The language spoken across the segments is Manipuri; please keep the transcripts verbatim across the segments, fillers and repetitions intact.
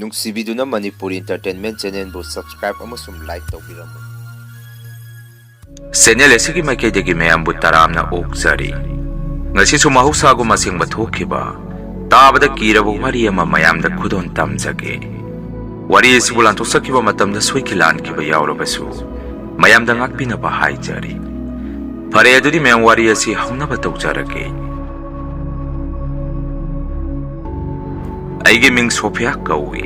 ꯅꯨꯡꯁꯤꯕꯤꯗꯨꯅ ꯃꯅꯤꯄꯨꯔ Entertainment Channelꯕꯨ subscribe ꯑꯃꯁꯨꯡ like ꯇꯧꯕꯤꯔꯝꯃꯨ꯫ Channel ꯑꯁꯤꯒꯤ ꯃꯥꯏꯀꯩꯗꯒꯤ ꯃꯌꯥꯝꯕꯨ ꯇꯔꯥꯝꯅ ꯑꯣꯛꯆꯔꯤ꯫ ꯉꯁꯤꯁꯨ ꯃꯍꯧꯁꯥꯒꯨꯝ ꯑꯁꯦꯡꯕ ꯊꯣꯛꯈꯤꯕ, ꯇꯥꯕꯗ ꯀꯤꯔꯕ ꯋꯥꯔꯤ ꯑꯃ ꯃꯌꯥꯝꯗ ꯈꯨꯗꯣꯜ ꯇꯝꯖꯒꯦ꯫ ꯋꯥꯔꯤ ꯑꯁꯤꯕꯨ ꯂꯥꯟꯊꯣꯛꯆꯈꯤꯕ ꯃꯇꯝꯗ ꯁꯣꯏꯈꯤ ꯂꯥꯟꯈꯤꯕ ꯌꯥꯎꯔꯕꯁꯨ, ꯃꯌꯥꯝꯗ ꯉꯥꯛꯄꯤꯅꯕ ꯍꯥꯏꯖꯔꯤ꯫ ꯐꯔꯦ, ꯑꯗꯨꯗꯤ ꯃꯌꯥꯝ ꯋꯥꯔꯤ ꯑꯁꯤ ꯍꯧꯅꯕ ꯇꯧꯖꯔꯒꯦ꯫ ꯑꯩꯒꯤ ꯃꯤꯡ ꯁꯣꯐꯤꯌꯥ ꯀꯧꯏ꯫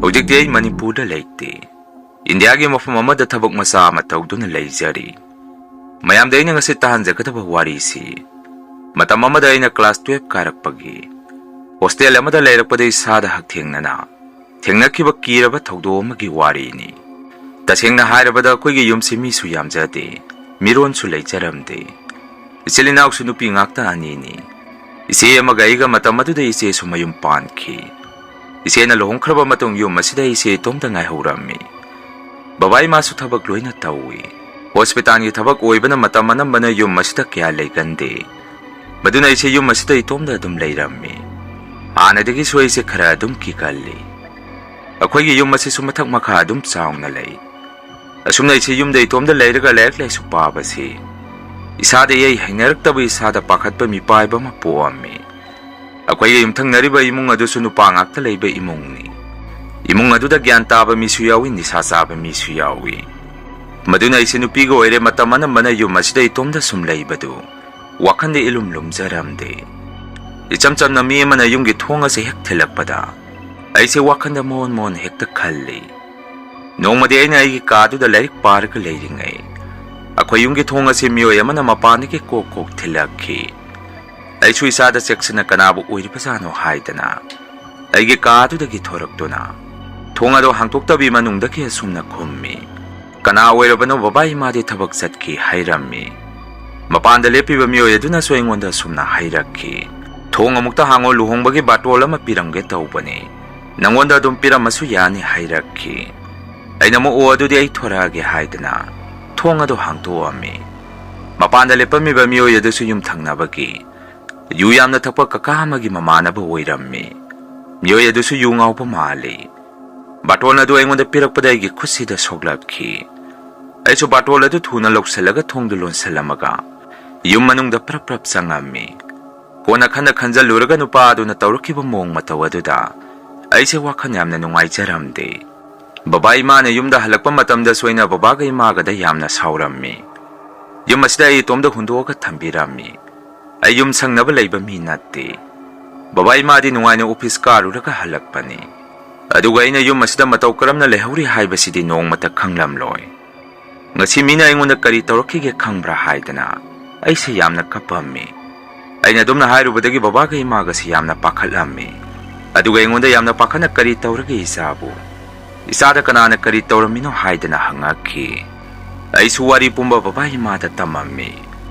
ꯍꯧꯖꯤꯛꯇꯤ ꯑꯩ ꯃꯅꯤꯄꯨꯔꯗ ꯂꯩꯇꯦ꯫ ꯏꯟꯗꯤꯌꯥꯒꯤ ꯃꯐꯝ ꯑꯃꯗ ꯊꯕꯛ ꯃꯆꯥ ꯑꯃ ꯇꯧꯗꯨꯅ ꯂꯩꯖꯔꯤ꯫ ꯃꯌꯥꯝꯗ ꯑꯩꯅ ꯉꯁꯤ ꯇꯥꯍꯟꯖꯒꯗꯕ ꯋꯥꯔꯤꯁꯤ, ꯃꯇꯝ ꯑꯃꯗ ꯑꯩꯅ class twelve ꯀꯥꯔꯛꯄꯒꯤ hostel ꯑꯃꯗ ꯂꯩꯔꯛꯄꯗ ꯏꯁꯥꯗ ꯍꯛꯊꯦꯡꯅꯅ ꯊꯦꯡꯅꯈꯤꯕ ꯀꯤꯔꯕ ꯊꯧꯗꯣꯛ ꯑꯃꯒꯤ ꯋꯥꯔꯤꯅꯤ꯫ ꯇꯁꯦꯡꯅ ꯍꯥꯏꯔꯕꯗ, ꯑꯩꯈꯣꯏꯒꯤ ꯌꯨꯝꯁꯤ ꯃꯤꯁꯨ ꯌꯥꯝꯖꯗꯦ, ꯃꯤꯔꯣꯟꯁꯨ ꯂꯩꯖꯔꯝꯗꯦ꯫ ꯏꯆꯤꯜ ꯏꯅꯥꯎꯁꯨ ꯅꯨꯄꯤ ꯉꯥꯛꯇ ꯑꯅꯤꯅꯤ꯫ ꯏꯆꯦ ꯑꯃꯒ ꯑꯩꯒ, ꯃꯇꯝ ꯑꯗꯨꯗ ꯏꯆꯦꯁꯨ ꯃꯌꯨꯝ ꯄꯥꯟꯈꯤ꯫ ꯏꯆꯦꯅ ꯂꯨꯍꯣꯡꯈ꯭ꯔꯕ ꯃꯇꯨꯡ ꯌꯨꯝ ꯑꯁꯤꯗ ꯏꯆꯦ ꯏꯇꯣꯝꯇ ꯉꯥꯏꯍꯧꯔꯝꯃꯤ꯫ ꯕꯕꯥ ꯏꯃꯥꯁꯨ ꯊꯕꯛ ꯂꯣꯏꯅ ꯇꯧꯏ꯫ Hospitalꯒꯤ ꯊꯕꯛ ꯑꯣꯏꯕꯅ ꯃꯇꯝ ꯑꯅꯝꯕꯅ ꯌꯨꯝ ꯑꯁꯤꯗ ꯀꯌꯥ ꯂꯩꯒꯟꯗꯦ꯫ ꯃꯗꯨꯅ ꯑꯩꯁꯦ ꯌꯨꯝ ꯑꯁꯤꯗ ꯏꯇꯣꯝꯇ ꯑꯗꯨꯝ ꯂꯩꯔꯝꯃꯤ꯫ ꯍꯥꯟꯅꯗꯒꯤꯁꯨ ꯑꯩꯁꯦ ꯈꯔ ꯑꯗꯨꯝ ꯀꯤꯒꯜꯂꯤ꯫ ꯑꯩꯈꯣꯏꯒꯤ ꯌꯨꯝ ꯑꯁꯤꯁꯨ ꯃꯊꯛ ꯃꯈꯥ ꯑꯗꯨꯝ ꯆꯥꯎꯅ ꯂꯩ꯫ ꯑꯁꯨꯝꯅ ꯑꯩꯁꯦ ꯌꯨꯝꯗ ꯏꯇꯣꯝꯗ ꯂꯩꯔꯒ ꯂꯥꯏꯔꯤꯛ ꯂꯥꯏꯁꯨ ꯄꯥꯕꯁꯤ ꯏꯁꯥꯗ ꯏꯍꯩ ꯍꯩꯅꯔꯛꯇꯕ, ꯏꯁꯥꯗ ꯄꯥꯈꯠꯄ ꯃꯤꯄꯥꯏꯕ ꯑꯃ ꯄꯣꯛꯑꯝꯃꯤ꯫ ꯑꯩꯈꯣꯏꯒ ꯌꯨꯝꯊꯪꯅꯔꯤꯕ ꯏꯃꯨꯡ ꯑꯗꯨꯁꯨ ꯅꯨꯄꯥ ꯉꯥꯛꯇ ꯂꯩꯕ ꯏꯃꯨꯡꯅꯤ꯫ ꯏꯃꯨꯡ ꯑꯗꯨꯗ ꯒ꯭ꯌꯥꯟ ꯇꯥꯕ ꯃꯤꯁꯨ ꯌꯥꯎꯏ, ꯅꯤꯁꯥ ꯆꯥꯕ ꯃꯤꯁꯨ ꯌꯥꯎꯏ꯫ ꯃꯗꯨꯅ ꯑꯩꯁꯦ ꯅꯨꯄꯤꯒ ꯑꯣꯏꯔꯦ, ꯃꯇꯝ ꯑꯅꯝꯕꯅ ꯌꯨꯝ ꯑꯁꯤꯗ ꯏꯇꯣꯝꯗ ꯁꯨꯝ ꯂꯩꯕꯗꯨ ꯋꯥꯈꯟꯗ ꯏꯂꯨꯝ ꯂꯨꯝꯖꯔꯝꯗꯦ꯫ ꯏꯆꯝ ꯆꯝꯅ ꯃꯤ ꯑꯃꯅ ꯌꯨꯝꯒꯤ ꯊꯣꯡ ꯑꯁꯦ ꯍꯦꯛ ꯊꯤꯜꯂꯛꯄꯗ ꯑꯩꯁꯦ ꯋꯥꯈꯟꯗ ꯃꯣꯟ ꯃꯣꯟ ꯍꯦꯛꯇ ꯈꯜꯂꯤ꯫ ꯅꯣꯡꯃꯗꯤ ꯑꯩꯅ ꯑꯩꯒꯤ ꯀꯥꯗꯨꯗ ꯂꯥꯏꯔꯤꯛ ꯄꯥꯔꯒ ꯂꯩꯔꯤꯉꯩ, ꯑꯩꯈꯣꯏ ꯌꯨꯝꯒꯤ ꯊꯣꯡ ꯑꯁꯤ ꯃꯤꯑꯣꯏ ꯑꯃꯅ ꯃꯄꯥꯟꯗꯒꯤ ꯀꯣꯛ ꯀꯣꯛ ꯊꯤꯜꯂꯛꯈꯤ꯫ ꯑꯩꯁꯨ ꯏꯁꯥꯗ ꯆꯦꯛꯁꯤꯟꯅ ꯀꯅꯥꯕꯨ ꯑꯣꯏꯔꯤꯕꯖꯥꯠꯅꯣ ꯍꯥꯏꯗꯅ ꯑꯩꯒꯤ ꯀꯥꯗꯨꯗꯒꯤ ꯊꯣꯔꯛꯇꯨꯅ ꯊꯣꯡ ꯑꯗꯨ ꯍꯥꯡꯇꯣꯛꯇꯕꯤ ꯃꯅꯨꯡꯗꯒꯤ ꯑꯁꯨꯝꯅ ꯈꯨꯝꯃꯤ, "ꯀꯅꯥ ꯑꯣꯏꯔꯕꯅꯣ ꯕꯕꯥ? ꯏꯃꯥꯗꯤ ꯊꯕꯛ ꯆꯠꯈꯤ," ꯍꯥꯏꯔꯝꯃꯤ꯫ ꯃꯄꯥꯟꯗ ꯂꯦꯞꯄꯤꯕ ꯃꯤꯑꯣꯏ ꯑꯗꯨꯅꯁꯨ ꯑꯩꯉꯣꯟꯗ ꯑꯁꯨꯝꯅ ꯍꯥꯏꯔꯛꯈꯤ, "ꯊꯣꯡ ꯑꯃꯨꯛꯇ ꯍꯥꯡꯉꯣ, ꯂꯨꯍꯣꯡꯕꯒꯤ ꯕꯥꯇꯣꯜ ꯑꯃ ꯄꯤꯔꯝꯒꯦ ꯇꯧꯕꯅꯤ, ꯅꯪꯉꯣꯟꯗ ꯑꯗꯨꯝ ꯄꯤꯔꯝꯃꯁꯨ ꯌꯥꯅꯤ," ꯍꯥꯏꯔꯛꯈꯤ꯫ ꯑꯩꯅ ꯑꯃꯨꯛ, "ꯑꯣ, ꯑꯗꯨꯗꯤ ꯑꯩ ꯊꯣꯔꯛꯑꯒꯦ," ꯍꯥꯏꯗꯅ ꯊꯣꯡ ꯑꯗꯨ ꯍꯥꯡꯗꯣꯛꯑꯝꯃꯤ꯫ ꯃꯄꯥꯟꯗ ꯂꯦꯞꯄꯝꯃꯤꯕ ꯃꯤꯑꯣꯏ ꯑꯗꯨꯁꯨ ꯌꯨꯝꯊꯪꯅꯕꯒꯤ ꯌꯨ ꯌꯥꯝꯅ ꯊꯛꯄ ꯀꯀꯥ ꯑꯃꯒꯤ ꯃꯃꯥꯟꯅꯕ ꯑꯣꯏꯔꯝꯃꯤ꯫ ꯃꯤꯑꯣꯏ ꯑꯗꯨꯁꯨ ꯌꯨ ꯉꯥꯎꯕ ꯃꯥꯜꯂꯤ꯫ ꯕꯥꯇꯣꯟ ꯑꯗꯨ ꯑꯩꯉꯣꯟꯗ ꯄꯤꯔꯛꯄꯗ ꯑꯩꯒꯤ ꯈꯨꯠꯁꯤꯗ ꯁꯣꯛꯂꯛꯈꯤ꯫ ꯑꯩꯁꯨ ꯕꯥꯇꯣꯟ ꯑꯗꯨ ꯊꯨꯅ ꯂꯧꯁꯤꯜꯂꯒ ꯊꯣꯡꯗꯨ ꯂꯣꯟꯁꯤꯜꯂꯝꯃꯒ ꯌꯨꯝ ꯃꯅꯨꯡꯗ ꯄ꯭ꯔꯞ ꯄ꯭ꯔꯞ ꯆꯪꯉꯝꯃꯤ꯫ ꯀꯣꯟꯅ ꯈꯟꯅ ꯈꯟꯖꯜꯂꯨꯔꯒ ꯅꯨꯄꯥ ꯑꯗꯨꯅ ꯇꯧꯔꯛꯈꯤꯕ ꯃꯑꯣꯡ ꯃꯇꯧ ꯑꯗꯨꯗ ꯑꯩꯁꯦ ꯋꯥꯈꯜ ꯌꯥꯝꯅ ꯅꯨꯡꯉꯥꯏꯖꯔꯝꯗꯦ꯫ ꯕꯕꯥ ꯏꯃꯥꯅ ꯌꯨꯝꯗ ꯍꯜꯂꯛꯄ ꯃꯇꯝꯗꯁꯨ ꯑꯩꯅ ꯕꯕꯥꯒ ꯏꯃꯥꯒꯗ ꯌꯥꯝꯅ ꯁꯥꯎꯔꯝꯃꯤ꯫ ꯌꯨꯝ ꯑꯁꯤꯗ ꯑꯩ ꯏꯇꯣꯝꯗ ꯍꯨꯟꯗꯣꯛꯑꯒ ꯊꯝꯕꯤꯔꯝꯃꯤ꯫ ꯑꯩ ꯌꯨꯝ ꯁꯪꯅꯕ ꯂꯩꯕ ꯃꯤ ꯅꯠꯇꯦ꯫ ꯕꯕꯥ ꯏꯃꯥꯗꯤ ꯅꯨꯡꯉꯥꯏꯅ ꯑꯣꯐꯤꯁ ꯀꯥꯔꯨꯔꯒ ꯍꯜꯂꯛꯄꯅꯤ꯫ ꯑꯗꯨꯒ ꯑꯩꯅ ꯌꯨꯝ ꯑꯁꯤꯗ ꯃꯇꯧ ꯀꯔꯝꯅ ꯂꯩꯍꯧꯔꯤ ꯍꯥꯏꯕꯁꯤꯗꯤ ꯅꯣꯡꯃꯇ ꯈꯪꯂꯝꯂꯣꯏ꯫ ꯉꯁꯤ ꯃꯤꯅ ꯑꯩꯉꯣꯟꯗ ꯀꯔꯤ ꯇꯧꯔꯛꯈꯤꯒꯦ ꯈꯪꯕ꯭ꯔꯥ ꯍꯥꯏꯗꯅ ꯑꯩꯁꯦ ꯌꯥꯝꯅ ꯀꯞꯄꯝꯃꯤ꯫ ꯑꯩꯅ ꯑꯗꯨꯝꯅ ꯍꯥꯏꯔꯨꯕꯗꯒꯤ ꯕꯕꯥꯒ ꯏꯃꯥꯒꯁꯤ ꯌꯥꯝꯅ ꯄꯥꯈꯠꯂꯝꯃꯤ꯫ ꯑꯗꯨꯒ ꯑꯩꯉꯣꯟꯗ ꯌꯥꯝꯅ ꯄꯥꯈꯠꯅ "ꯀꯔꯤ ꯇꯧꯔꯒꯦ ꯏꯆꯥꯕꯨ? ꯏꯆꯥꯗ ꯀꯅꯥꯅ ꯀꯔꯤ ꯇꯧꯔꯝꯃꯤꯅꯣ?" ꯍꯥꯏꯗꯅ ꯍꯪꯉꯛꯈꯤ꯫ ꯑꯩꯁꯨ ꯋꯥꯔꯤ ꯄꯨꯝꯕ ꯕꯕꯥ ꯏꯃꯥꯗ ꯇꯝꯃꯝꯃꯤ꯫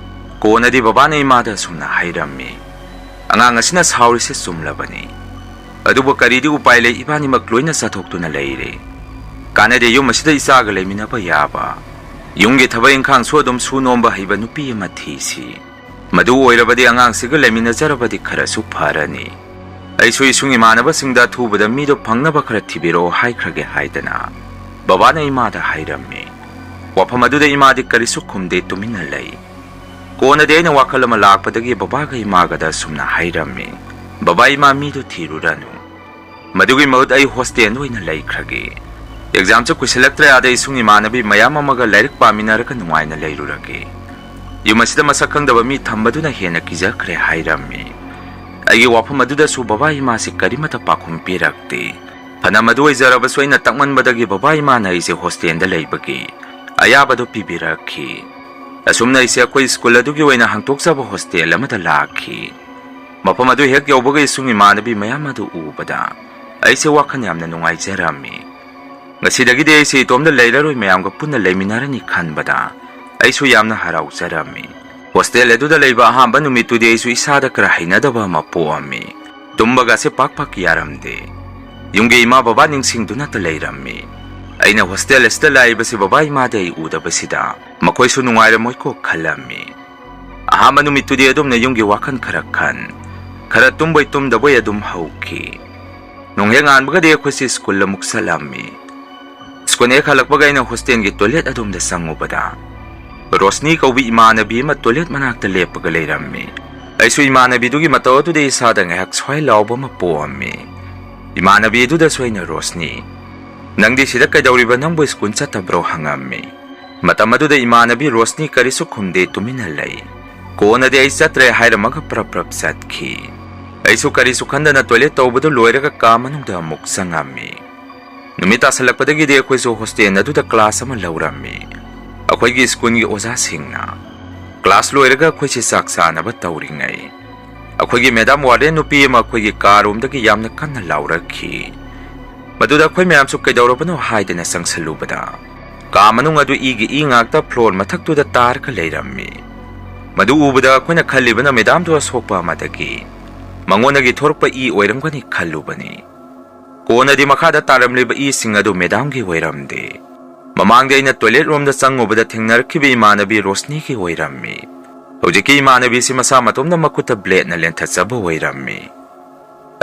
ꯀꯣꯟꯅꯗꯤ ꯕꯕꯥꯅ ꯏꯃꯥꯗ ꯑꯁꯨꯝꯅ ꯍꯥꯏꯔꯝꯃꯤ, "ꯑꯉꯥꯡ ꯑꯁꯤꯅ ꯁꯥꯎꯔꯤꯁꯦ ꯆꯨꯝꯂꯕꯅꯤ꯫ ꯑꯗꯨꯕꯨ ꯀꯔꯤꯗꯤ ꯎꯄꯥꯏ ꯂꯩ, ꯏꯕꯥꯅꯤꯃꯛ ꯂꯣꯏꯅ ꯆꯠꯊꯣꯛꯇꯨꯅ ꯂꯩꯔꯦ꯫ ꯀꯥꯟꯅꯗꯦ ꯌꯨꯝ ꯑꯁꯤꯗ ꯏꯆꯥꯒ ꯂꯩꯃꯤꯟꯅꯕ ꯌꯥꯕ꯫ ꯌꯨꯝꯒꯤ ꯊꯕꯛ ꯏꯪꯈꯥꯡꯁꯨ ꯑꯗꯨꯝ ꯁꯨ ꯅꯣꯝꯕ ꯍꯩꯕ ꯅꯨꯄꯤ ꯑꯃ ꯊꯤꯁꯤ꯫ ꯃꯗꯨ ꯑꯣꯏꯔꯕꯗꯤ ꯑꯉꯥꯡꯁꯤꯒ ꯂꯩꯃꯤꯟꯅꯖꯔꯕꯗꯤ ꯈꯔꯁꯨ ꯐꯔꯅꯤ꯫ ꯑꯩꯁꯨ ꯏꯁꯨꯡ ꯏꯃꯥꯟꯅꯕꯁꯤꯡꯗ ꯑꯊꯨꯕꯗ ꯃꯤꯗꯣ ꯐꯪꯅꯕ ꯈꯔ ꯊꯤꯕꯤꯔꯛꯑꯣ ꯍꯥꯏꯈ꯭ꯔꯒꯦ" ꯍꯥꯏꯗꯅ ꯕꯕꯥꯅ ꯏꯃꯥꯗ ꯍꯥꯏꯔꯝꯃꯤ꯫ ꯋꯥꯐꯝ ꯑꯗꯨꯗ ꯏꯃꯥꯗꯤ ꯀꯔꯤꯁꯨ ꯈꯨꯝꯗꯦ, ꯇꯨꯃꯤꯟꯅ ꯂꯩ꯫ ꯀꯣꯟꯅꯗꯤ ꯑꯩꯅ ꯋꯥꯈꯜ ꯑꯃ ꯂꯥꯛꯄꯗꯒꯤ ꯕꯕꯥꯒ ꯏꯃꯥꯒꯗ ꯑꯁꯨꯝꯅ ꯍꯥꯏꯔꯝꯃꯤ, "ꯕꯕꯥ ꯏꯃꯥ, ꯃꯤꯗꯨ ꯊꯤꯔꯨꯔꯅꯨ꯫ ꯃꯗꯨꯒꯤ ꯃꯍꯨꯠ ꯑꯩ ꯍꯣꯁꯇꯦꯜꯗ ꯑꯣꯏꯅ ꯂꯩꯈ꯭ꯔꯒꯦ꯫ ꯑꯦꯛꯖꯥꯝꯁꯨ ꯀꯨꯏꯁꯤꯜꯂꯛꯇ꯭ꯔꯦ, ꯑꯥꯗ ꯏꯁꯨꯡ ꯏꯃꯥꯟꯅꯕꯤ ꯃꯌꯥꯝ ꯑꯃꯒ ꯂꯥꯏꯔꯤꯛ ꯄꯥꯃꯤꯟꯅꯔꯒ ꯅꯨꯡꯉꯥꯏꯅ ꯂꯩꯔꯨꯔꯒꯦ꯫ ꯌꯨꯝ ꯑꯁꯤꯗ ꯃꯁꯛ ꯈꯪꯗꯕ ꯃꯤ ꯊꯝꯕꯗꯨꯅ ꯍꯦꯟꯅ ꯀꯤꯖꯈ꯭ꯔꯦ" ꯍꯥꯏꯔꯝꯃꯤ꯫ ꯑꯩꯒꯤ ꯋꯥꯐꯝ ꯑꯗꯨꯗꯁꯨ ꯕꯕꯥ ꯏꯃꯥꯁꯤ ꯀꯔꯤꯃꯠꯇ ꯄꯥꯎꯈꯨꯝ ꯄꯤꯔꯛꯇꯦ꯫ ꯐꯅ ꯃꯗꯨ ꯑꯣꯏꯖꯔꯕꯁꯨ ꯑꯩꯅ ꯇꯛꯃꯟꯕꯗꯒꯤ ꯕꯕꯥ ꯏꯃꯥꯅ ꯑꯩꯁꯦ ꯍꯣꯁꯇꯦꯜꯗ ꯂꯩꯕꯒꯤ ꯑꯌꯥꯕꯗꯨ ꯄꯤꯕꯤꯔꯛꯈꯤ꯫ ꯑꯁꯨꯝꯅ ꯑꯩꯁꯦ ꯑꯩꯈꯣꯏ ꯁ꯭ꯀꯨꯜ ꯑꯗꯨꯒꯤ ꯑꯣꯏꯅ ꯍꯥꯡꯗꯣꯛꯆꯕ ꯍꯣꯁꯇꯦꯜ ꯑꯃꯗ ꯂꯥꯛꯈꯤ꯫ ꯃꯐꯝ ꯑꯗꯨ ꯍꯦꯛ ꯌꯧꯕꯒ ꯏꯁꯨꯡ ꯏꯃꯥꯟꯅꯕꯤ ꯃꯌꯥꯝ ꯑꯗꯨ ꯎꯕꯗ ꯑꯩꯁꯦ ꯋꯥꯈꯜ ꯌꯥꯝꯅ ꯅꯨꯡꯉꯥꯏꯖꯔꯝꯃꯤ꯫ ꯉꯁꯤꯗꯒꯤꯗꯤ ꯑꯩꯁꯦ ꯏꯇꯣꯝꯗ ꯂꯩꯔꯔꯣꯏ, ꯃꯌꯥꯝꯒ ꯄꯨꯟꯅ ꯂꯩꯃꯤꯟꯅꯔꯅꯤ ꯈꯟꯕꯗ ꯑꯩꯁꯨ ꯌꯥꯝꯅ ꯍꯔꯥꯎꯖꯔꯝꯃꯤ꯫ ꯍꯣꯁꯇꯦꯜ ꯑꯗꯨꯗ ꯂꯩꯕ ꯑꯍꯥꯟꯕ ꯅꯨꯃꯤꯠꯇꯨꯗꯤ ꯑꯩꯁꯨ ꯏꯁꯥꯗ ꯈꯔ ꯍꯩꯅꯗꯕ ꯑꯃ ꯄꯣꯛꯑꯝꯃꯤ꯫ ꯇꯨꯝꯕꯒꯁꯦ ꯄꯥꯛ ꯄꯥꯛ ꯌꯥꯔꯝꯗꯦ꯫ ꯌꯨꯝꯒꯤ ꯏꯃꯥ ꯕꯕꯥ ꯅꯤꯡꯁꯤꯡꯗꯨꯅꯇ ꯂꯩꯔꯝꯃꯤ꯫ ꯑꯩꯅ ꯍꯣꯁꯇꯦꯜ ꯑꯁꯤꯗ ꯂꯥꯛꯏꯕꯁꯤ ꯕꯕꯥ ꯏꯃꯥꯗꯤ ꯑꯩ ꯎꯗꯕꯁꯤꯗ ꯃꯈꯣꯏꯁꯨ ꯅꯨꯡꯉꯥꯏꯔꯝꯃꯣꯏꯀꯣ ꯈꯜꯂꯝꯃꯤ꯫ ꯑꯍꯥꯟꯕ ꯅꯨꯃꯤꯠꯇꯨꯗꯤ ꯑꯗꯨꯝꯅ ꯌꯨꯝꯒꯤ ꯋꯥꯈꯜ ꯈꯔ ꯈꯟ, ꯈꯔ ꯇꯨꯝꯕꯣꯏ ꯇꯨꯝꯗꯕꯣꯏ ꯑꯗꯨꯝ ꯍꯧꯈꯤ꯫ ꯅꯣꯡ ꯍꯦꯛ ꯉꯥꯟꯕꯒꯗꯤ ꯑꯩꯈꯣꯏꯁꯤ ꯁ꯭ꯀꯨꯜ ꯑꯃꯨꯛ ꯆꯠꯂꯝꯃꯤ꯫ ꯁ꯭ꯀꯨꯜ ꯍꯦꯛ ꯍꯜꯂꯛꯄꯒ ꯑꯩꯅ ꯍꯣꯁꯇꯦꯜꯒꯤ ꯇꯣꯏꯂꯦꯠ ꯑꯗꯣꯝꯗ ꯆꯪꯉꯨꯕꯗ, ꯔꯣꯁꯅꯤ ꯀꯧꯕꯤ ꯏꯃꯥꯟꯅꯕꯤ ꯑꯃ ꯇꯣꯏꯂꯦꯠ ꯃꯅꯥꯛꯇ ꯂꯦꯞꯄꯒ ꯂꯩꯔꯝꯃꯤ꯫ ꯑꯩꯁꯨ ꯏꯃꯥꯟꯅꯕꯤꯗꯨꯒꯤ ꯃꯇꯧ ꯑꯗꯨꯗ ꯏꯁꯥꯗ ꯉꯥꯏꯍꯥꯛ ꯁ꯭ꯋꯥꯏ ꯂꯥꯎꯕ ꯑꯃ ꯄꯣꯛꯑꯝꯃꯤ꯫ ꯏꯃꯥꯟꯅꯕꯤ ꯑꯗꯨꯗꯁꯨ ꯑꯩꯅ, "ꯔꯣꯁꯅꯤ, ꯅꯪꯗꯤ ꯁꯤꯗ ꯀꯩꯗꯧꯔꯤꯕ? ꯅꯪꯕꯨ ꯁ꯭ꯀꯨꯜ ꯆꯠꯇꯕ꯭ꯔꯣ?" ꯍꯪꯉꯝꯃꯤ꯫ ꯃꯇꯝ ꯑꯗꯨꯗ ꯏꯃꯥꯟꯅꯕꯤ ꯔꯣꯁꯅꯤ ꯀꯔꯤꯁꯨ ꯈꯨꯝꯗꯦ, ꯇꯨꯃꯤꯟꯅ ꯂꯩ꯫ ꯀꯣꯟꯅꯗꯤ ꯑꯩ ꯆꯠꯇ꯭ꯔꯦ ꯍꯥꯏꯔꯝꯃꯒ ꯄ꯭ꯔꯞ ꯄ꯭ꯔꯞ ꯆꯠꯈꯤ꯫ ꯑꯩꯁꯨ ꯀꯔꯤꯁꯨ ꯈꯟꯗꯅ ꯇꯣꯏꯂꯦꯠ ꯇꯧꯕꯗꯨ ꯂꯣꯏꯔꯒ ꯀꯥ ꯃꯅꯨꯡꯗ ꯑꯃꯨꯛ ꯆꯪꯉꯝꯃꯤ꯫ ꯅꯨꯃꯤꯠ ꯇꯥꯁꯜꯂꯛꯄꯗꯒꯤꯗꯤ ꯑꯩꯈꯣꯏꯁꯨ ꯍꯣꯁꯇꯦꯜ ꯑꯗꯨꯗ ꯀ꯭ꯂꯥꯁ ꯑꯃ ꯂꯧꯔꯝꯃꯤ꯫ ꯑꯩꯈꯣꯏꯒꯤ ꯁ꯭ꯀꯨꯜꯒꯤ ꯑꯣꯖꯥꯁꯤꯡꯅ ꯀ꯭ꯂꯥꯁ ꯂꯣꯏꯔꯒ ꯑꯩꯈꯣꯏꯁꯦ ꯆꯥꯛ ꯆꯥꯅꯕ ꯇꯧꯔꯤꯉꯩ, ꯑꯩꯈꯣꯏꯒꯤ ꯃꯦꯗꯥꯝ ꯋꯥꯔꯗꯦꯟ ꯅꯨꯄꯤ ꯑꯃ ꯑꯩꯈꯣꯏꯒꯤ ꯀꯥ ꯔꯣꯝꯗꯒꯤ ꯌꯥꯝꯅ ꯀꯟꯅ ꯂꯥꯎꯔꯛꯈꯤ꯫ ꯃꯗꯨꯗ ꯑꯩꯈꯣꯏ ꯃꯌꯥꯝꯁꯨ ꯀꯩꯗꯧꯔꯕꯅꯣ ꯍꯥꯏꯗꯅ ꯆꯪꯁꯜꯂꯨꯕꯗ, ꯀꯥ ꯃꯅꯨꯡ ꯑꯗꯨ ꯏꯒꯤ ꯏ ꯉꯥꯛꯇ ꯐ꯭ꯂꯣꯔ ꯃꯊꯛꯇꯨꯗ ꯇꯥꯔꯒ ꯂꯩꯔꯝꯃꯤ꯫ ꯃꯗꯨ ꯎꯕꯗ ꯑꯩꯈꯣꯏꯅ ꯈꯜꯂꯤꯕꯅ ꯃꯦꯗꯥꯝꯗꯨ ꯑꯁꯣꯛꯄ ꯑꯃꯗꯒꯤ ꯃꯉꯣꯟꯗꯒꯤ ꯊꯣꯔꯛꯄ ꯏ ꯑꯣꯏꯔꯝꯒꯅꯤ ꯈꯜꯂꯨꯕꯅꯤ꯫ ꯀꯣꯟꯅꯗꯤ ꯃꯈꯥꯗ ꯇꯥꯔꯝꯂꯤꯕ ꯏꯁꯤꯡ ꯑꯗꯨ ꯃꯦꯗꯥꯝꯒꯤ ꯑꯣꯏꯔꯝꯗꯦ꯫ ꯃꯃꯥꯡꯗ ꯑꯩꯅ ꯇꯣꯏꯂꯦꯠ ꯔꯣꯝꯗ ꯆꯪꯉꯨꯕꯗ ꯊꯦꯡꯅꯔꯛꯈꯤꯕ ꯏꯃꯥꯟꯅꯕꯤ ꯔꯣꯁꯅꯤꯒꯤ ꯑꯣꯏꯔꯝꯃꯤ꯫ ꯍꯧꯖꯤꯛꯀꯤ ꯏꯃꯥꯟꯅꯕꯤꯁꯤ ꯃꯁꯥ ꯃꯇꯣꯝꯗ ꯃꯈꯨꯠꯇ ꯕ꯭ꯂꯦꯗꯅ ꯂꯦꯟꯊꯠꯆꯕ ꯑꯣꯏꯔꯝꯃꯤ꯫